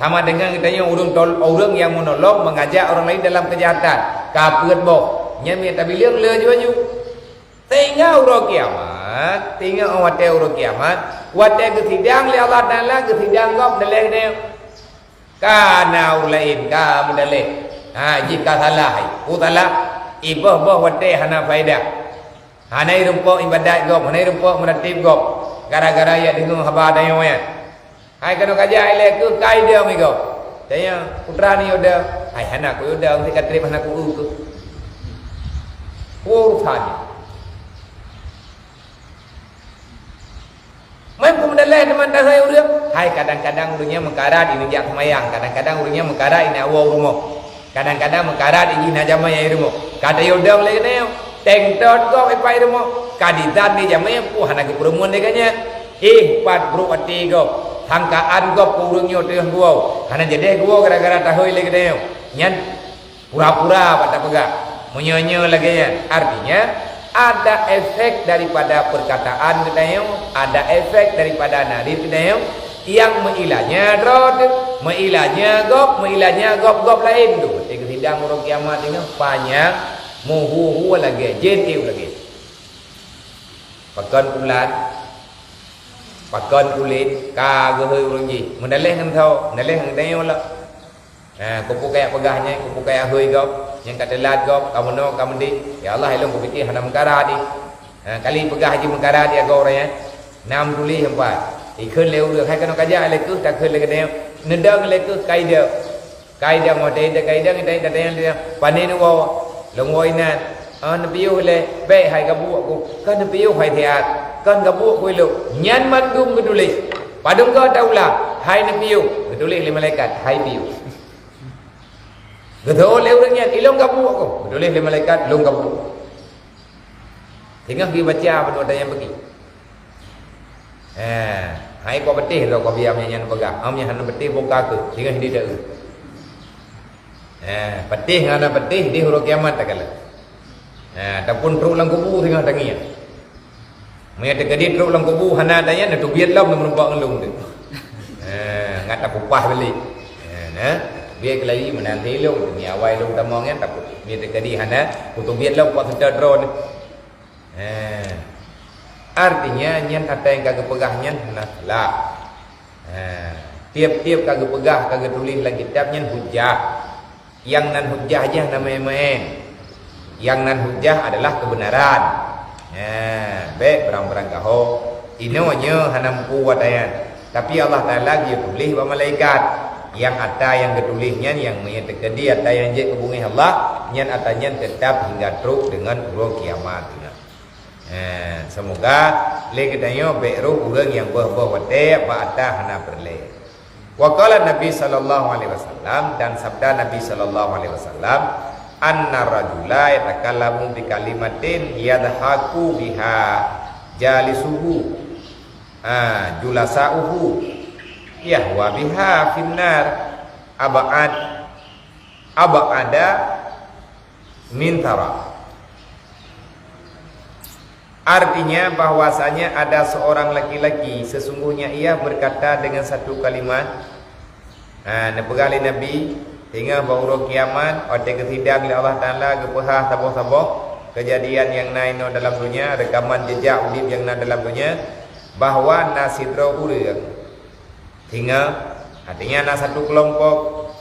Sama deungon geutanyoe ureuëng tol-, ureuëng nyang meunolong mengajak ureuëng laén dalam keujahatan, ka peuet boh. Nyan meuiyak tabileueng laju-laju. Sehingga uroe kiamat, sehingga watée uroe kiamat, watée geusidang lé Allah Taala, geusidang gob daleh geutanyoe. Ka na ureuëng laén ka meudaleh, ha, jih ka salah, peue salah? Iboh-boh watée hana faedah. Hana irumpok ibadat gob, hana irumpok meuratéb gob. Gara-gara ya deungoe haba tanyoe nyan. Hai keunoe kajak ilée keuh ka idong igob. Tanya, putra ni udong. Hai hana ku udong, si katreb hana ku u keuh. Urusan. Meunyoe peumeudaléh teuma tahôi ureuëng, hai kadang-kadang ureuëng nyan meukarat ineujak seumayang, kadang-kadang ureuëng nyan meukarat ineuwoe u rumoh, kadang-kadang meukarat ijih na jamé nyang i rumoh. Ka tayue dong lé geutanyoe, teng tot gob ipat i rumoh, ka dizan lé jamé nyang peue hana geupeureumeun lé geuhnyan. Éh, pat brok até gob, sangkaan gob keu ureuëng nyoe teungoh geuwoe, hana jadeh geuwoe gara-gara tahôi lé geutanyoe. Nyan pura-pura bak tapeugah. Meunyoe-nyoe lagée nyan, artinya ada efek daripada perkataan geutanyoe, ada efek daripada narit geutanyoe nyang meuilanya droe teuh, meuilanya gob, meuilanya gob-gob laén tu. Watée geusidang uroe kiamat teungoh panyang, meuhu-hu lagée jén éh lagée. Pakon ulat, pakon kulét, ka geuhôi ureuëng jih. Meudaléh ngon tho, meudaléh ngon geutanyoe lom. Ha, keupeue kajak peugah nyan, keupeue kajak hôi gob, nyang ka teulat gob, ka meunoe, ka meudeh. Ya Allah, ilôn kupiké hana meukarat di. Ha, kali peugah jih meukarat di agoe nyan. Na meutuléh sampai. Ikheun lé ureuëng, hai keunoe kajak lé keuh, takheun lé geutanyoe. Neudong lé keuh ka idong. Ka idong, watée idong, ka idong, idong, idong, idong, idong. Pane neuwoe, lôn woe inan. Ah, neupiôh lé, bék hai gabuek ku. Kon neupiôh hai siat. Kon gabuek ku ilôn. Nyan mandum geutuléh. Padum goe taulang, hai neupiôh. Geutuléh lé malaikat, hai piôh. Geuteuôt lé ureuëng nyan, ilôn gabuek ku. Geutuléh lé malaikat, lôn gabuek. Teungoh geubaca, peue atra nyang beuki. Eh, hai kau beuteh lom kau biar meunyan peugah. Am nyan hana beuteh buka tu. Singoh di dah. Eh, beuteh ngon hana beuteh di uroe kiamat takalon. Eh, ataupun trok lam kubu singoh tangieng. Meunyo teukeudi trok lam kubu hana tanyan, na teubiet lom meureumpok ngon lôn tu. Eh, ngat tapupah balik. Eh, nah, biet keulayi meunan lôn, ni awai lôn tamong nyan, tapi meunyo teukeudi hana, kuteubiet lom kok seutôt droe ni. Eh, artinya nyan atra nyang ka geupeugah nyan hana salah. Eh, tiep-tiep ka geupeugah, ka geutuléh lam kitab nyan hujah. Nyang nan hujah jih hana maén-maén. Nyang nan hujah adalah keubeunaran. Eh, bék beurang-beurang gaho. Inoe nyoe hana mupu atra nyan. Tapi Allah Taala geuyue tuléh bak malaikat. Nyang atra nyang geutuléh nyan nyang meunyo teukeudi atra nyang jeuet keu beungéh Allah, nyan atra nyan teutab hingga trok deungon uroe kiamat. Eh, seumoga lé geutanyoe bék roh ureuëng nyang boh-boh watée bak atra hana peureulée. Wa qala Nabi sallallahu alaihi wasallam, dan sabda Nabi sallallahu alaihi wasallam, "Anna rajula yatakallamu bi kalimatin yadhaku biha jalisuhu, ah, julasa'uhu, yahwa biha finnar ab'ad, ab'ada min tara." Artinya bahwasanya ada seorang laki-laki, sesungguhnya ia berkata dengan satu kalimat, ha, neupeugah lé Nabi, teungoh bak uroe kiamat, watée geusidang lé Allah Taala geupeuhah saboh-saboh keujadian nyang na inoe dalam donya, reukaman jejak udeb nyang na dalam donya, bahwa na sidroe ureuëng Singoh, artinya na satu kelompok,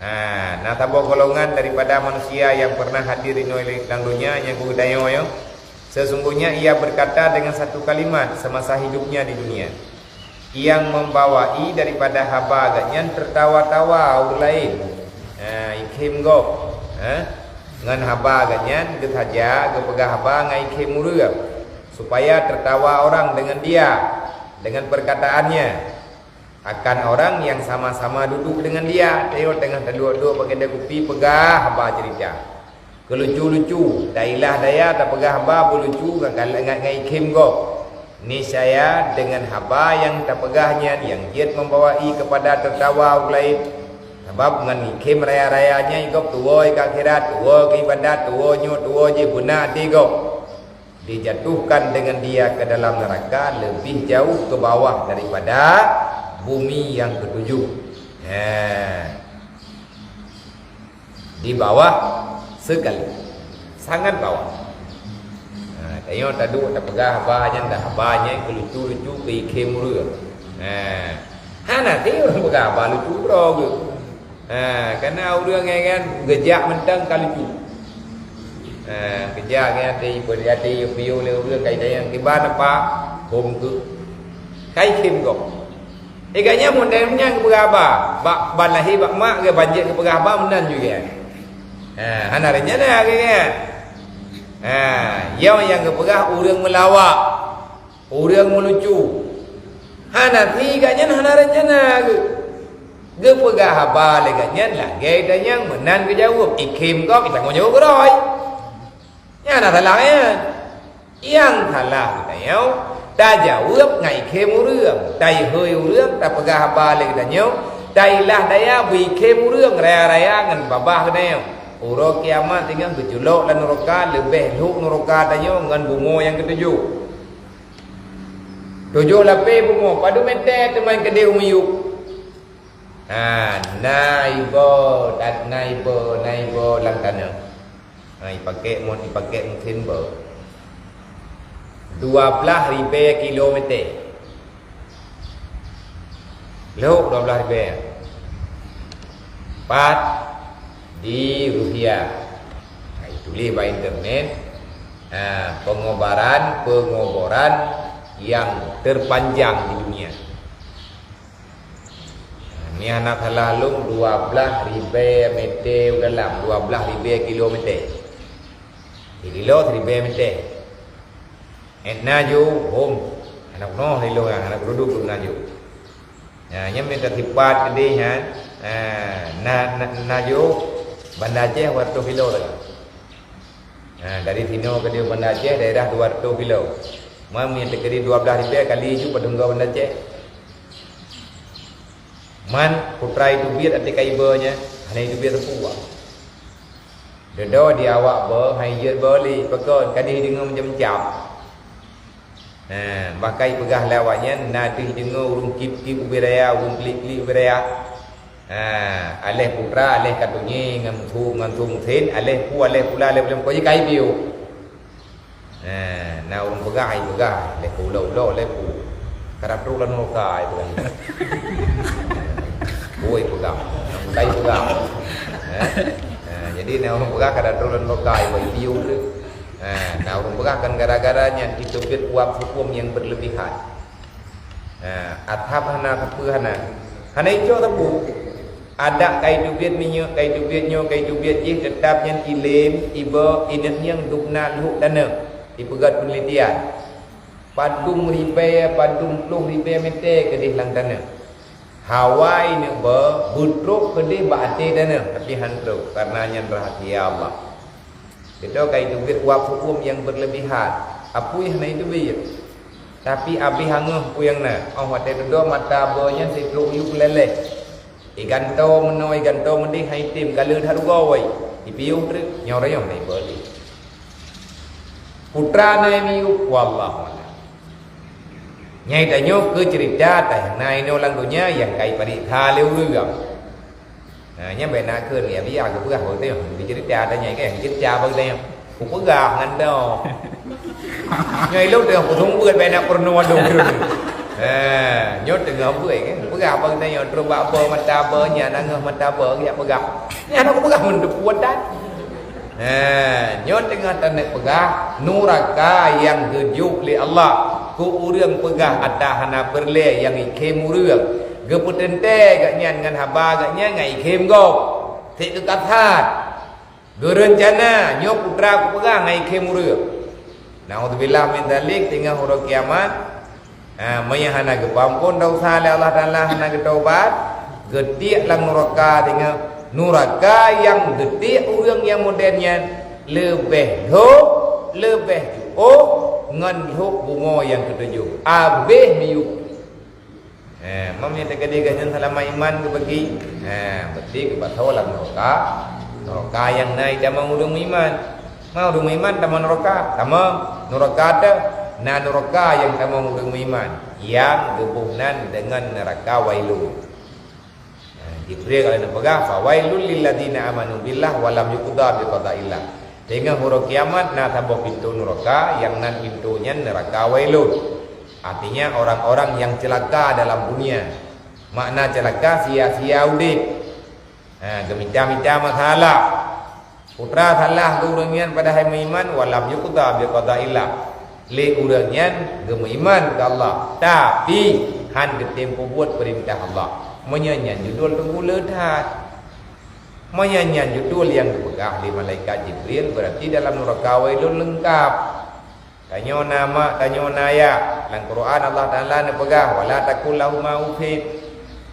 ha, na saboh golongan daripada manusia nyang pernah hadir inoe lam donya nyang geutanyoe nyoe. Sesungguhnya ia berkata dengan satu kalimat semasa hidupnya di dunia. Nyang membawai daripada haba geuh nyan teutawa-tawa ureuëng laén. Ha, ikhém gob. Ha? Ngon haba geuh nyan geusaja geupeugah haba ngon ikhém ureuëng, supaya tertawa orang dengan dia, dengan perkataannya, akan orang yang sama-sama duduk dengan dia. Tayue teungoh taduek-duek bak keude kupi peugah haba cerita. Keu lucu-lucu, tailah daya tapeugah haba beulucu ngon, ngon, ngon ikhém gob. Niscaya dengan haba nyang tapeugah nyan nyang jeuet membawai kepada tertawa ureuëng laén. Sabab ngon ikhém raya-raya nyan gob tuwoe keu akhirat, tuwoe keu ibadat, tuwoe nyoe, tuwoe jih beuna até gob. Dijatuhkan dengan dia ke dalam neraka lebih jauh ke bawah daripada bumi yang ketujuh. Ha. Di bawah sekali. Sangat bawah. Ha, tanyoe taduek tapeugah haba nyan dah, haba nyan keu lucu-lucu, keu ikhém ureuëng. Ha. Hana ti ureuëng peugah haba lucu droe geuh. Ha, karena ureuëng nyan kan geujak mantong ka lucu. Ha, geujak nyan até, até piôh lé ureuëng kai tanyong kiban apa hom keuh. Kai khém gob. Eh, gobnyan meunan nyan geupeugah haba. Bak ban lahé bak mak geuh ban jeuet geupeugah haba meunan juga. Ha, hana rencana geuh kan. Ha, nyoe nyang geupeugah ureuëng meulawak, ureuëng meulucu. Hana ti gobnyan hana rencana geuh. Geupeugah haba lé gobnyan lagée tanyong meunan geujaweueb, ikhém gob, itanggong jaweueb keudroe. Nyan na salah nyan. Nyang salah geutanyoe, tajaweueb ngon ikhém ureuëng, taihôi ureuëng, tapeugah haba lé geutanyoe, tailah daya beuikhém ureuëng raya-raya ngon babah geutanyoe. Uroe kiamat singoh geuculok lam nuraka, leubeh lhok nuraka tanyoe ngon bumoe nyang keutujoh. Tujoh lapée bumoe, padub mètè teuma keudeh u miyueb. Ha, na iboh, na iboh, na iboh lam tanoh. Ha, ipakék mon, ipakék meusén boh. Dua blaih ribée kilometer. Lhok dua blaih ribée. Pat di Rusia. Ha, ituléh bak internet. Ha, pengobaran, pengoboran yang terpanjang di dunia. Nyan hana salah lom dua blaih ribée mètè u dalam, dua blaih ribée kilometer. Sikilo siribée mètè. Ék na ju hom, hana keunoe sikilo nyan, hana keududuk na ju. Nah, nyan mita sipat keudeh nyan, ah, na, na, na ju Banda Aceh dua ratus kilo lagi. Ha, dari sinoe keudeh Banda Aceh daerah dua ratus kilo. Man meunyoe teukeudi dua blaih ribée kali ju padum goe Banda Aceh. Man putra jiteubiet até ka iba nyan, hana jiteubiet sapeue. Dudoe di awak boh, han jijeuet boh lé, pakon, ka deuh jideungoe macam-macam. Ha, bahkan ipeugah lé awak nyan, na deuh jideungoe ureuëng kip-kip ubé raya, ureuëng klik-klik ubé raya. Ha, aléh putra, aléh katunye ngon su, ngon su meusén, aléh pu, aléh pula, aléh buleuen, pokokjih ka ipiôh. Ha, na ureuëng peugah, ipeugah, aléh keu ulo-ulo, aléh pu. Ka trok lam nuraka, ipeugah. Oi, ipeugah. Ka ipeugah. Ha? Ha, jadi na ureuëng peugah ka trok lam nuraka, ipeugah, ipiôh tu. Ha, na ureuëng peugah kan gara-gara nyan jiteubiet uap huköm nyang berlebihan. Ha, athab hana sapeue hana. Hana icok sapeue. Adak ka jiteubiet minyeuk, ka jiteubiet nyoe, ka jiteubiet jih, teutab nyan ilém, iba, ineuk nyang dubna lhok tanoh. Ipeugah peunelitian. Padum ribée, padum ploh ribée mètè keudeh lam tanoh. Hawa ineuk ba beutrok keudeh bak até tanoh, tapi han trok, karena nyan rahasia Allah. Geutanyoe ka jiteubiet uap huköm nyang berlebihan. Apui hana jiteubiet. Tapi abéh angoh peue nyang na. Óh watée dudoe mata ba nyan sitrok yub leuleh. Igantoe meunoe, igantoe meudeh, han jitem, galeu that rugoe. Ipiôh treuk, nyoe rayoh na iba lé. Putra na miyueb, wallahu a'lam. Nyan tanyoe keu ceurita teuh na inoe lam donya nyang ka ipareksa lé ureuëng. Ha, nyan bèk na kheun, ya, biya geupeugah bak geutanyoe. Di ceurita tanyong kan, ceurita bak geutanyoe. Kupeugah ngon droe. Nyoe ilôn teungoh peuseumeubeuet bèk na peurunoe dong. Ha, nyoe teungoh beuet kan. Peugah bak geutanyoe, trok bak ba mata ba, nyan angoh mata ba, geujak peugah. Nyan hana kupeugah meunteupeu tan. Ha, nyoe teungoh taneuk peugah, nuraka nyang geujok lé Allah. Keu ureuëng peugah ata hana peureulée nyang ikhém ureuëng, geupeuteuntée gobnyan ngon haba gobnyan ngon ikhém gob. Sép teuka that. Geureuncana nyoe putra kupeugah ngon ikhém ureuëng. Naudzubillah min dzalik, teungoh uroe kiamat. Ha, meunyoe hana geupeuamphon desya lé Allah Taala, hana geutobat, geutiek lam nuraka teungoh. Nuraka nyang geutiek ureuëng nyang modern nyan leubeh lhok, leubeh jiôh ngon lhok bumoe nyang keutujoh. Abéh miyueb. Eh, meunyoe teukeudi gobnyan seulamat iman geubeuki, eh, berarti geupasoe lam nuraka. Nuraka nyang na itamong ureuëng meuiman. Ma ureuëng meuiman tamong nuraka, tamong nuraka teuh. Na nuraka nyang tamong ureuëng meuiman, nyang geuboh nan deungon neuraka Wailun. Eh, Jibril ka lheueh neupeugah, "Fawailul lilladzina amanu billah wa lam yuqda biqadaillah." Teungoh uroe kiamat na saboh pintoe nuraka, nyang nan pintoe nyan neuraka Wailun. Artinya orang-orang yang celaka dalam dunia. Makna celaka, sia-sia udeb. Ha, geumita-mita masalah. Putra salah keu ureuëng nyan padahai meuiman, wa lam yuqda biqadaillah. Lé ureuëng nyan geumeuiman keu Allah, tapi han geutem peubuet peurintah Allah. Meunyoe nyan judul teungku le that. Meunyoe nyan judul nyang geupeugah lé malaikat Jibril, berarti dalam nuraka Wailun leungkab. Tanyoe na mak, tanyoe na ayah. Lam Quran Allah Taala neupeugah, "Wala taqul lahuma uffin."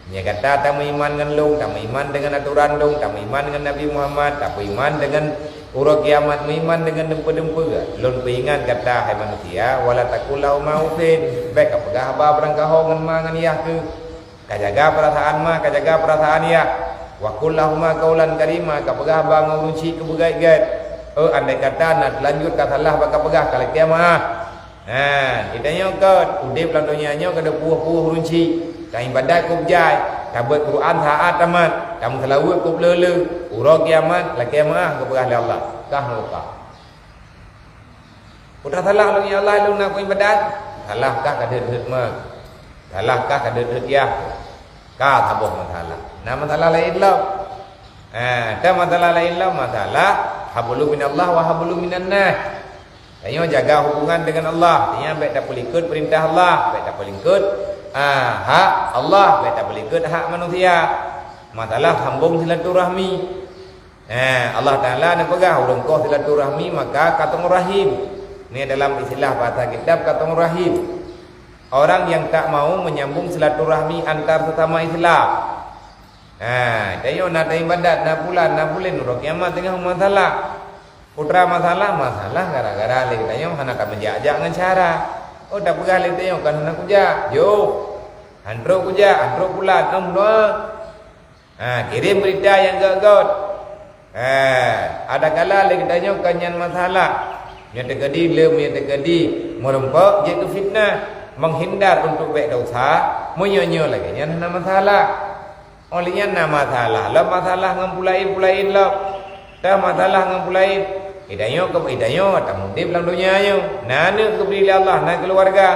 Meunyoe gata tameuiman ngon lôn, tameuiman deungon atoran lôn, tameuiman ngon Nabi Muhammad, tameuiman deungon uroe kiamat, meuiman deungon dumpeue-dumpeue, lôn peuingat gata, hai manusia, "Wala taqul lahuma uffin." Bék kapeugah haba beurangkaho ngon ma ngon yah keuh. Kajaga peurasaan ma, kajaga peurasaan yah. "Wa qul lahuma qaulan karima," kapeugah haba ngon ureuëng chik keu beugét-gét. Eh, andai kata na teulanjut kasalah bak kapeugah, kalakée meu'ah. Ha, geutanyoe kon udeb lam donya nyoe ka teupuih-puih ureuëng chik, taibadat kôb jai, tabeuet Quran saát tamat, tameuseulaweuet kôb le-le, uroe kiamat lakée meu'ah geupeugah lé Allah, kah meu'ah. Peue tasalah lôn, ya Allah, lôn na kuibadat? Salah kah ka deuet-deuet ma? Salah kah ka deuet-deuet yah? Ka saboh masalah. Na masalah laén lom. Ha, ka masalah laén lom, masalah hablum minallah wa hablum minannas. Tanyoe jaga hubungan dengan Allah, nyan bék tapeulikot peurintah Allah, bék tapeulikot, ah, hak Allah, bék tapeulikot hak manusia. Masalah sambong silaturahmi. Eh, Allah Taala neupeugah, "Ulôn koh silaturahmi, maka katong rahim." Ni dalam istilah bahasa kitab katong rahim. Orang yang tak mau menyambung silaturahmi antar sesama Islam. Ha, tanyoe na taibadat, na pulan, na pulen, uroe kiamat teungoh masalah. Putra masalah, masalah gara-gara lé tanyoe hana tameujak-jak ngon syara. Oh, tapeugah lé tanyoe kan hana kujak. Yoh. Han trok kujak, han trok pulan, em doa. Ha, kirém beurita nyang gét-gét. Ha, adakala lé geutanyoe kon nyan masalah. Nyoe teukeudi lé, nyoe teukeudi meurumpok jeuet keu fitnah, menghindar untuk bék desya, meunyoe-nyoe lagée nyan hana masalah. Óh lheueh nyan na masalah lom, masalah ngon peulaén-peulaén lom. Teuh masalah ngon peulaén. Geutanyoe keu geutanyoe tamudeb lam donya nyoe. Na aneuëk geubri lé Allah, na keuluwarga.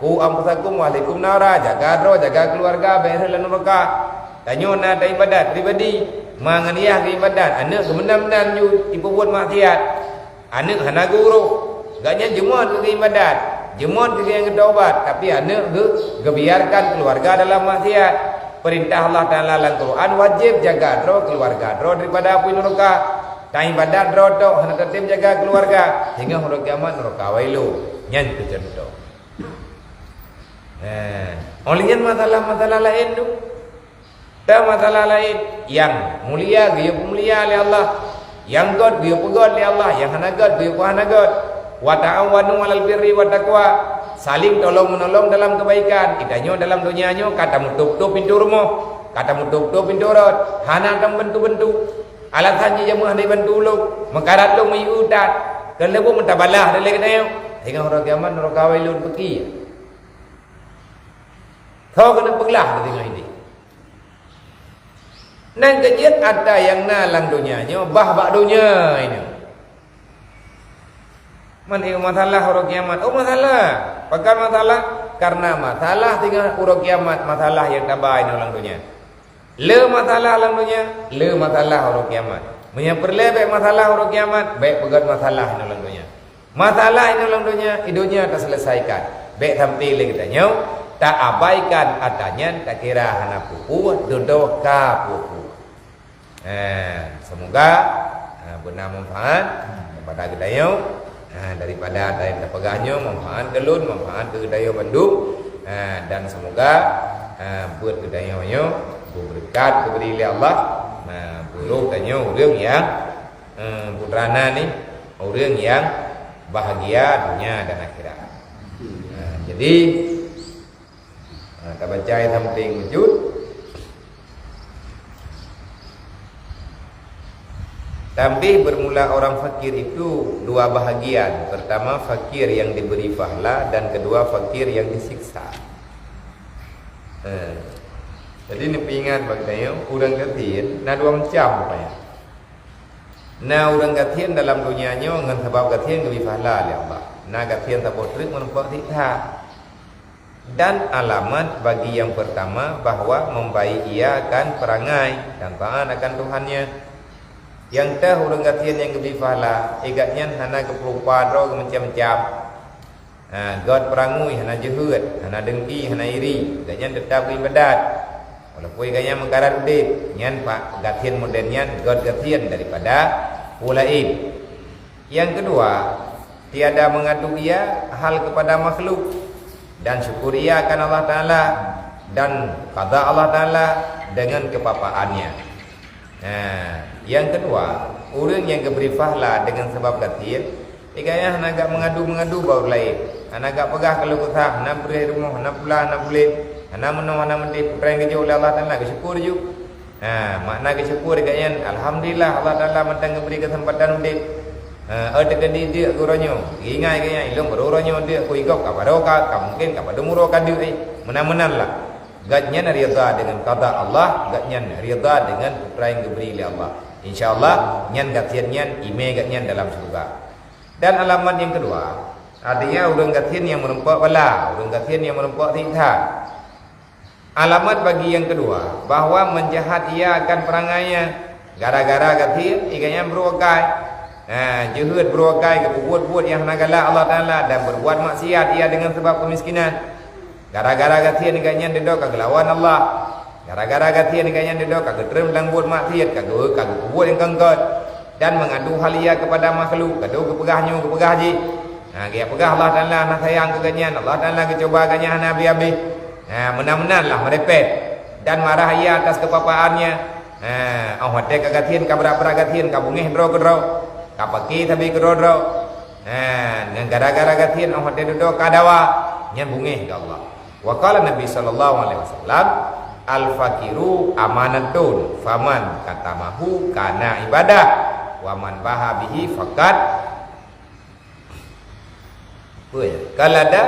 Qu anfusakum wa ahlikum nara, jaga droe, jaga keuluwarga, bék rhot lam nuraka. Tanyoe na taibadat pribadi, ma ngon yah geuibadat, aneuëk geumeunam-nam ju jipeubuet maksiat. Aneuëk hana geuurôh, gobnyan jeumot keu geuibadat, jeumot keu geutobat, tapi aneuëk geu-, geubiarkan keuluwarga dalam maksiat. Peurintah Allah Taala lam Quran wajéb jaga droe keuluwarga droe daripada apui nuraka. Taibadat droe tok hana tatem jaga keuluwarga, singoh uroe kiamat nuraka Wailun. Nyan keuh cuntoh. Nah, óh lheueh nyan masalah-masalah laén tu. Teuh masalah laén, nyang mulia geuyue peumulia lé Allah, nyang gét geuyue peugét lé Allah, nyang hana gét geuyue peuhana gét. Wa ta'awanu 'alal birri wat taqwa, saling tolong-meunolong dalam keubaikan. Geutanyoe dalam donya nyoe ka tameutôb-tôb pintoe rumoh, ka tameutôb-tôb pintoe rot, hana tameubantu-bantu. Alasan jih jameuah hana jibantu ulôn, meukarat lôn meuiutat, keu lheueh buet meutabalaih lé geutanyoe. Singoh uroe kiamat nuraka Wailun peuki. Soe keuneuk peuglah teudeungoe idéh. Nyan keuh jeuet atra nyang na lam donya nyoe bah bak donya inoe. Man, eh, masalah uroe kiamat. Oh, masalah. Pakon masalah? Karena masalah singoh uroe kiamat, masalah nyang taba inoe lam donya. Le masalah lam donya, le masalah uroe kiamat. Meunyoe peureulée bék masalah uroe kiamat, bék peugét masalah inoe lam donya. Masalah inoe lam donya, i donya taseuleusaika. Bèk sampoe lé geutanyoe taabaikan atra nyan, takira hana peue-peue, dudoe ka peue-peue. Ha, semoga, ha, beuna manfaat kepada geutanyoe, ha, daripada atra nyang tapeugah nyoe, manfaat keu lôn, manfaat keu geutanyoe bandum, ha, dan semoga, ha, buet geutanyoe nyoe beubeureukat geubri lé Allah, ha, beuroh tanyoe ureueng nyang, ha, putra na ni, ureueng nyang bahagia dunia dan akhirat. Ha, jadi, ha, tabaca nyang sampéng beujeuet. Tanbih, bermula orang fakir itu dua bahagian. Pertama, fakir yang diberi pahala, dan kedua, fakir yang disiksa. Eh, jadi, neupeuingat bak geutanyoe, ureueng gasien na dua macam rupanya. Na ureueng gasien dalam dunia nyoe ngon sabab gasien geubri pahala lé Allah. Na gasien saboh treuk meureumpok siksa. Dan alamat bagi yang pertama bahwa membaik ia akan perangai dan taat akan Tuhannya. Nyang teuh ureueng gasien nyang geubri pahala, i gobnyan hana geupeurupa droe geumacam-macam. Ha, göt peurangui, hana jeuhet, hana dengki, hana iri, gobnyan teutap geuibadat. Walaupun gobnyan meukarat udép, nyan pa-, gasien model nyan göt gasien daripada peue laén. Yang kedua, tiada mengadu ia hal kepada makhluk, dan syukur ia akan Allah Taala dan qada Allah Taala dengan kepapaannya. Nah, yang kedua, ureueng nyang geubri pahala dengan sabab gasien, di gobnyan hana gak mengadu-mengadu bak ureueng laén, hana gak peugah keuluh kesah, hana bri rumoh, hana pula, hana buleuen, hana meunoe, hana meudeh, peue nyang geujok lé Allah Taala geusyukur ju. Ha, makna geusyukur gobnyan, alhamdulillah Allah Taala mantong geubri keuseumpatan udép. Ha, oh, teukeudi deuk geuh uroe nyoe, geuingat gobnyan, ilôn baru uroe nyoe deuk, ku igop ka baroe ka, ka mungken ka padum uroe ka deuk, eh. Meunan-meunan lah. Gobnyan ridha dengan qada Allah, gobnyan ridha dengan peue nyang geubri lé Allah. Insya Allah, nyan gasien nyan imé gobnyan dalam syeuruga. Dan alamat nyang keudua, artinya ureueng gasien nyang meureumpok bala, ureueng gasien nyang meureumpok siksa. Alamat bagi nyang keudua, bahwa meujahat ia akan peurangainya. Gara-gara gasien, i gobnyan brôk akai. Ha, jeuhet brôk akai, geupeubuet buet nyang hana galak Allah Taala dan berbuat maksiat ia dengan sebab kemiskinan. Gara-gara gasien, i gobnyan dudoe ka geulawan Allah. Gara-gara gasien, i gobnyan dudoe ka geutrön lam buet maksiat, ka geu-, ka geupeubuet nyang kon-kon. Dan mengadu hal ia kepada makhluk, ka dudoe geupeugah nyoe, geupeugah jih. Ha, geupeugah Allah Taala hana sayang keu gobnyan, Allah Taala geucuba gobnyan hana habéh-habéh. Ha, meunan-meunan lah meureumpok dan marah ia atas keupapaannya. Ha, 'oh watèe ka gasien, ka brat-brat gasien, ka beungéh droe keudroe, ka paké sabe keudroe-droe. Ha, ngon gara-gara gasien 'oh watèe dudoe ka dawa, nyan beungéh keu Allah. Wa qala Nabi sallallahu alaihi wasallam, "Al-faqiru amanatun, faman katamahu kana ibadah, wa man baha bihi faqad," apa ya? "Qalada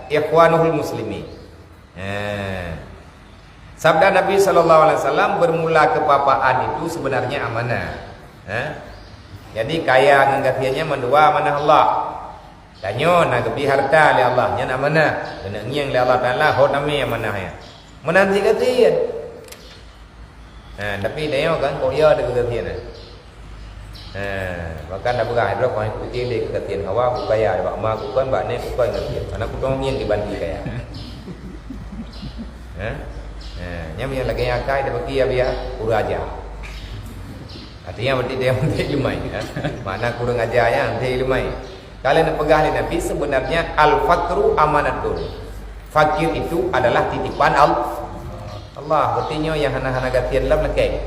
ikhwanuhul muslimin." Ha. Sabda Nabi sallallahu alaihi wasallam, bermula keupapaan itu sebenarnya amanah. Ha? Jadi, kaya ngon gasien nyan mandua amanah Allah. Tanyoe na geubri harta lé Allah, nyan amanah. Keuneuk ngieng lé Allah Taala, ho tamé amanah nyan. Meunan cit gasien. Ha, tapi tanyoe kan, kok ya deungon gasien, eh? Ha, bahkan dah peugah, "Droe kon kucéh lé keu gasien, hawa ku kaya, bak ma ku kon, bak nèk ku kon gasien. Aneuk ku tueng ngieng dibanti kaya." Ha? Ha, nyan nyang lagèe nyan akai, dah bagi ya, biar ureueng aja. Artinya, berarti dia meuntèk ileumèe, ha? Makna kurang aja nyan, meuntèk ileumèe. Ka lheueh neupeugah lé Nabi, sebenarnya al-faqru amanatun. Fakir itu adalah titipan Al-, Allah. Berarti nyoe nyang hana-hana gasien lom lakèe.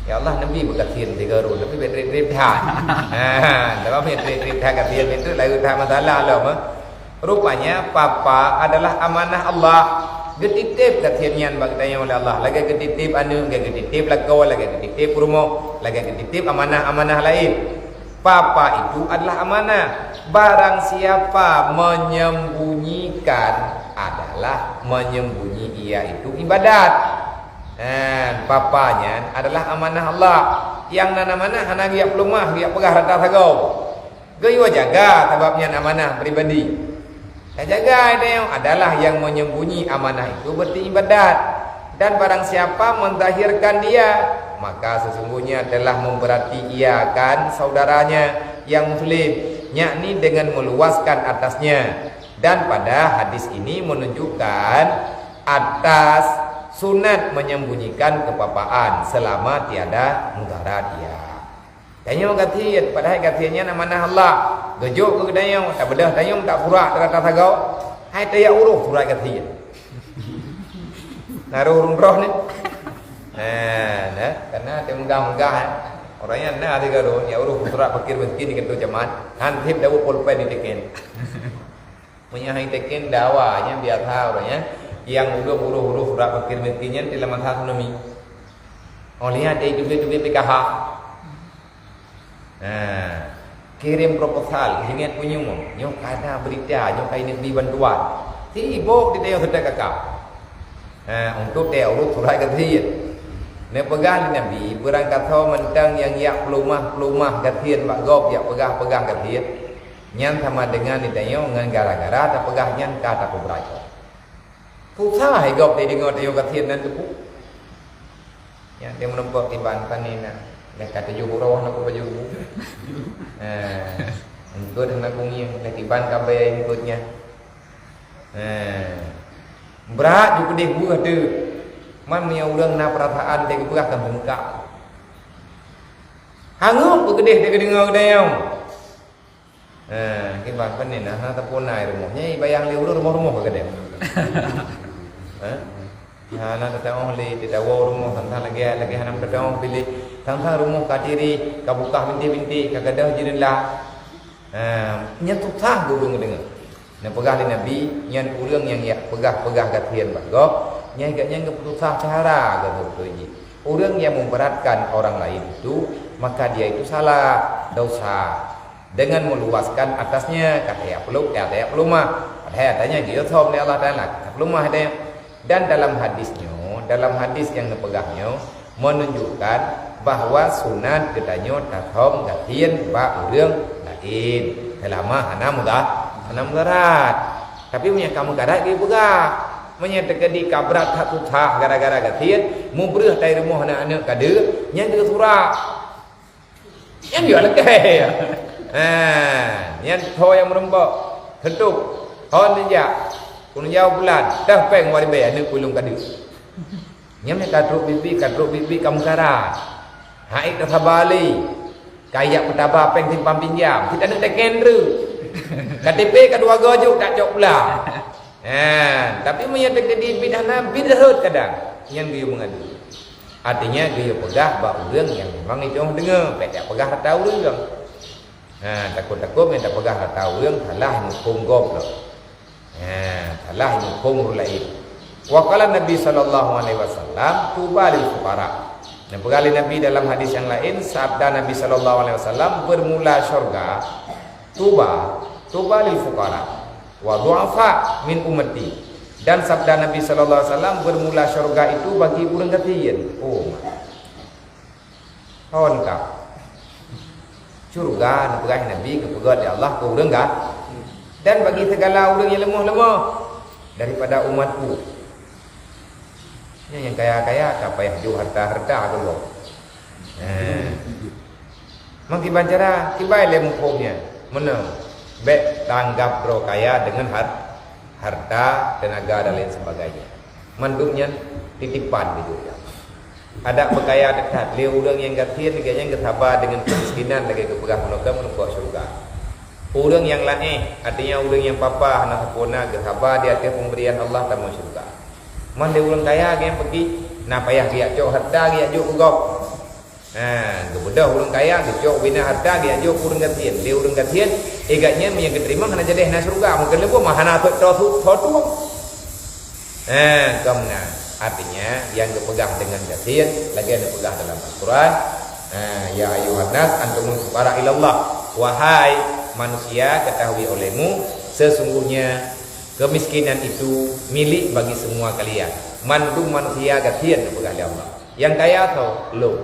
Ya Allah, Nabi beugasien tiga run, tapi bèk trép-trép that. Ha, tapi bèk trép-trép that gasien, itu lalu that masalah lom, ha. Rupanya, papa adalah amanah Allah. Geutitép gasien nyan bak geutanyoe lé Allah. Lagèe geutitép aneuk, lagèe geutitép lakoe, lagèe geutitép rumoh, lagèe geutitép amanah-amanah laén. Papa itu adalah amanah. Barang siapa menyembunyikan adalah menyembunyi ia itu ibadat. Ha, papa nyan adalah amanah Allah. Nyang nan amanah hana geujak peuleumah, geujak peugah rata sagoe. Geuyue jaga, sabab nyan amanah pribadi. Tajaga tanyoe adalah nyang menyembunyi amanah itu berarti ibadat. Dan barang siapa menzahirkan dia, maka sesungguhnya telah memberati ia akan saudaranya yang muslim, yakni dengan meluaskan atasnya. Dan pada hadis ini menunjukkan atas sunat menyembunyikan kepapaan selama tiada mudarat, ya. Tanyoe gasien, padahai gasien nyan amanah Allah. Geujok keu geutanyoe, tabeudoh tanyoe tak furak teuka sagoe. Hai tajak uroh furak gasien. Na roh ureueng droe ni. Ha, nah, karena dia megah-megah, eh. Orang nyan na tiga roh, ya uroh furak fakir miskin di kantor camat. Han seb dawa pulpen diteken. Meunyoe hai teken dawa nyan biasa ureueng nyan, nyang udong uroh-uroh furak fakir miskin nyan di lam masa tsunami. Oh, lihat dari tubé-tubé P K H. Ha, kirim proposal, ingat punyueng. Nyoe ka na berita, nyoe ka ineuk bri bantuan. Sibok di tayong seutôt kakak. Ha, untuk tayong ureueng surat gasien. Neupeugah lé Nabi, beurangkasoe mantong nyang yak peulumah-peulumah gasien bak gob, yak peugah-peugah gasien. Nyan sama dengan di tayong ngon gara-gara tapeugah nyan ka tapeubeuracon. Susah hai gob teudeungoe tayong gasien nan teupeu. Nyan dia meurumpok tiban pane na. Dah ka tujoh uroe na baju. Ha. Engkot na kungieng, dah tiban ka bayar engkot nyan. Ha. Brat ju keudeh buah tu. Man meunyoe ureueng na peurasaan dia geupeugah kan beungkak. Hangoe peukeudeh dia geudeungoe geutanyoe. Ha, kiban pane na, hana tapuna rumoh. Nyan ibayang lé ureueng rumoh-rumoh ka keudeh. Ha? Hana tateuoh lé, teudawa rumoh, tang-tang lagèe, lagèe hana tateuoh bilék. Tang-tang rumoh ka tiri, ka bukah bintéh-bintéh, ka gadôh jeundela. Ha, nyan susah ureueng geudeungoe. Neupeugah lé Nabi, nyan ureueng nyang yak peugah-peugah gasien bak gob, nyan gobnyan geupeususah syedara geuh beutôi jih. Ureueng nyang memberatkan orang lain itu, maka dia itu salah, dosa. Dengan meluaskan atasnya, ka tajak peulum-, ka tajak peulumah. Padahai atanyan geuyue thom lé Allah Taala, ka peulumah atanyan. Dan dalam hadis nyoe, dalam hadis nyang neupeugah nyoe, menunjukkan bahwa sunat geutanyoe tathom gasien bak ureueng laén, seulama hana muda-, hana mudarat. Tapi meunyoe ka mudarat, geupeugah. Meunyoe teukeudi ka brat that susah gara-gara gasien, mubreueh tai rumoh aneuk-aneuk ka deuek, nyan geusurak. Nyan jeuet lagèe. Ha, nyan tho nyang meurumpok. Teuntèe. Hon neujak. Keuneuk jaweueb bulan. Dah péng wari bèe aneuk ulôn ka deuek. Nyan ka trok bibi, ka trok bibi ka meukarat. Hai tasaba lé. Ka jak peutaba péng simpan pinjam. Sit aneuk teken treuk. K T P ka dua goe jok tak cok pulang. Ha, tapi meunyoe teukeudi bit hana, bit rhot kadang. Nyan geuyue meungadu. Artinya geuyue peugah bak ureueng nyang memang jiteupeue deungoe, bèk tapeugah rata ureueng. Ha, takot-takot meunyoe tapeugah rata ureueng salah muphom gob lom. Ha, salah muphom ureueng laén. Wa qala Nabi sallallahu alaihi wasallam, "Tuba lil fuqara." Neupeugah lé Nabi dalam hadis nyang laén, sabda Nabi sallallahu alaihi wasallam, "Bermula syurga, tuba, tuba lil fuqara." Wa du'afa min ummati. Dan sabda Nabi sallallahu alaihi wasallam, bermula syurga itu bagi ureueng gasien. Oh, hon ka. Syurga neupeugah Nabi geupeugöt lé Allah keu ureueng ga-, dan bagi segala ureueng nyang leumoh-leumoh daripada umatku. Nyan nyang kaya-kaya ka payah jok harta-harta keudroe. Eh. Meukiban cara, kiban lé muphom nyan. Meunan, bèk tanggap droe kaya deungon har-, harta, teunaga dan lain sebagainya. Mandum nyan titipan di dunia. Adak beukaya teutat lé ureueng nyang gasien, lagèe nyan geusaba deungon keumiskinan lagèe geupeugah meunoe ka meurumpok syeuruga. Ureueng nyang laéh, artinya ureueng nyang papa hana sampoereuna, geusaba di ateueh peuberian Allah tamong syeuruga. Man lé ureueng kaya nyang peuki, na payah geujak cok harta geujak jok keu gob. Ha, geubeudôh ureueng kaya, geucok ubena harta, geujak jok keu ureueng gasien. Lé ureueng gasien, eh, gobnyan meunyo geuteurimong hana jadeh na syeuruga, mungken leubeh mah hana tho-, tho-, tho tueng. Ha, kon meunan. Artinya, nyang geupeugah deungon gasien, lagèe neupeugah dalam Al-Quran, ha, "Ya ayyuhan nas, antumul fuqara ilallah." Wahai manusia, ketahui olehmu, sesungguhnya kemiskinan itu milik bagi semua kalian. Mandum manusia gasien, neupeugah lé Allah. Nyang kaya tho, lôn.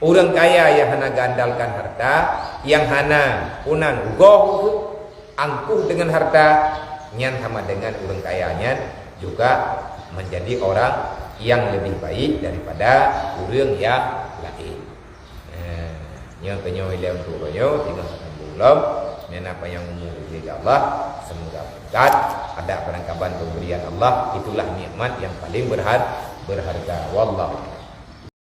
Ureueng kaya nyang hana geuandalkan harta, nyang hana punan goh angkuh deungon harta, nyan sama dengan ureueng kaya nyan juga menjadi orang yang lebih baik daripada ureueng nyang laén. Eh, nyoe tanyoe ilèe untuk tanyoe, singoh sambung lom. Nyan na panyang umu lé Allah, semoga berkat, ada barangkaban pemberian Allah, itulah nikmat yang paling berhar-, berharga. Wallahu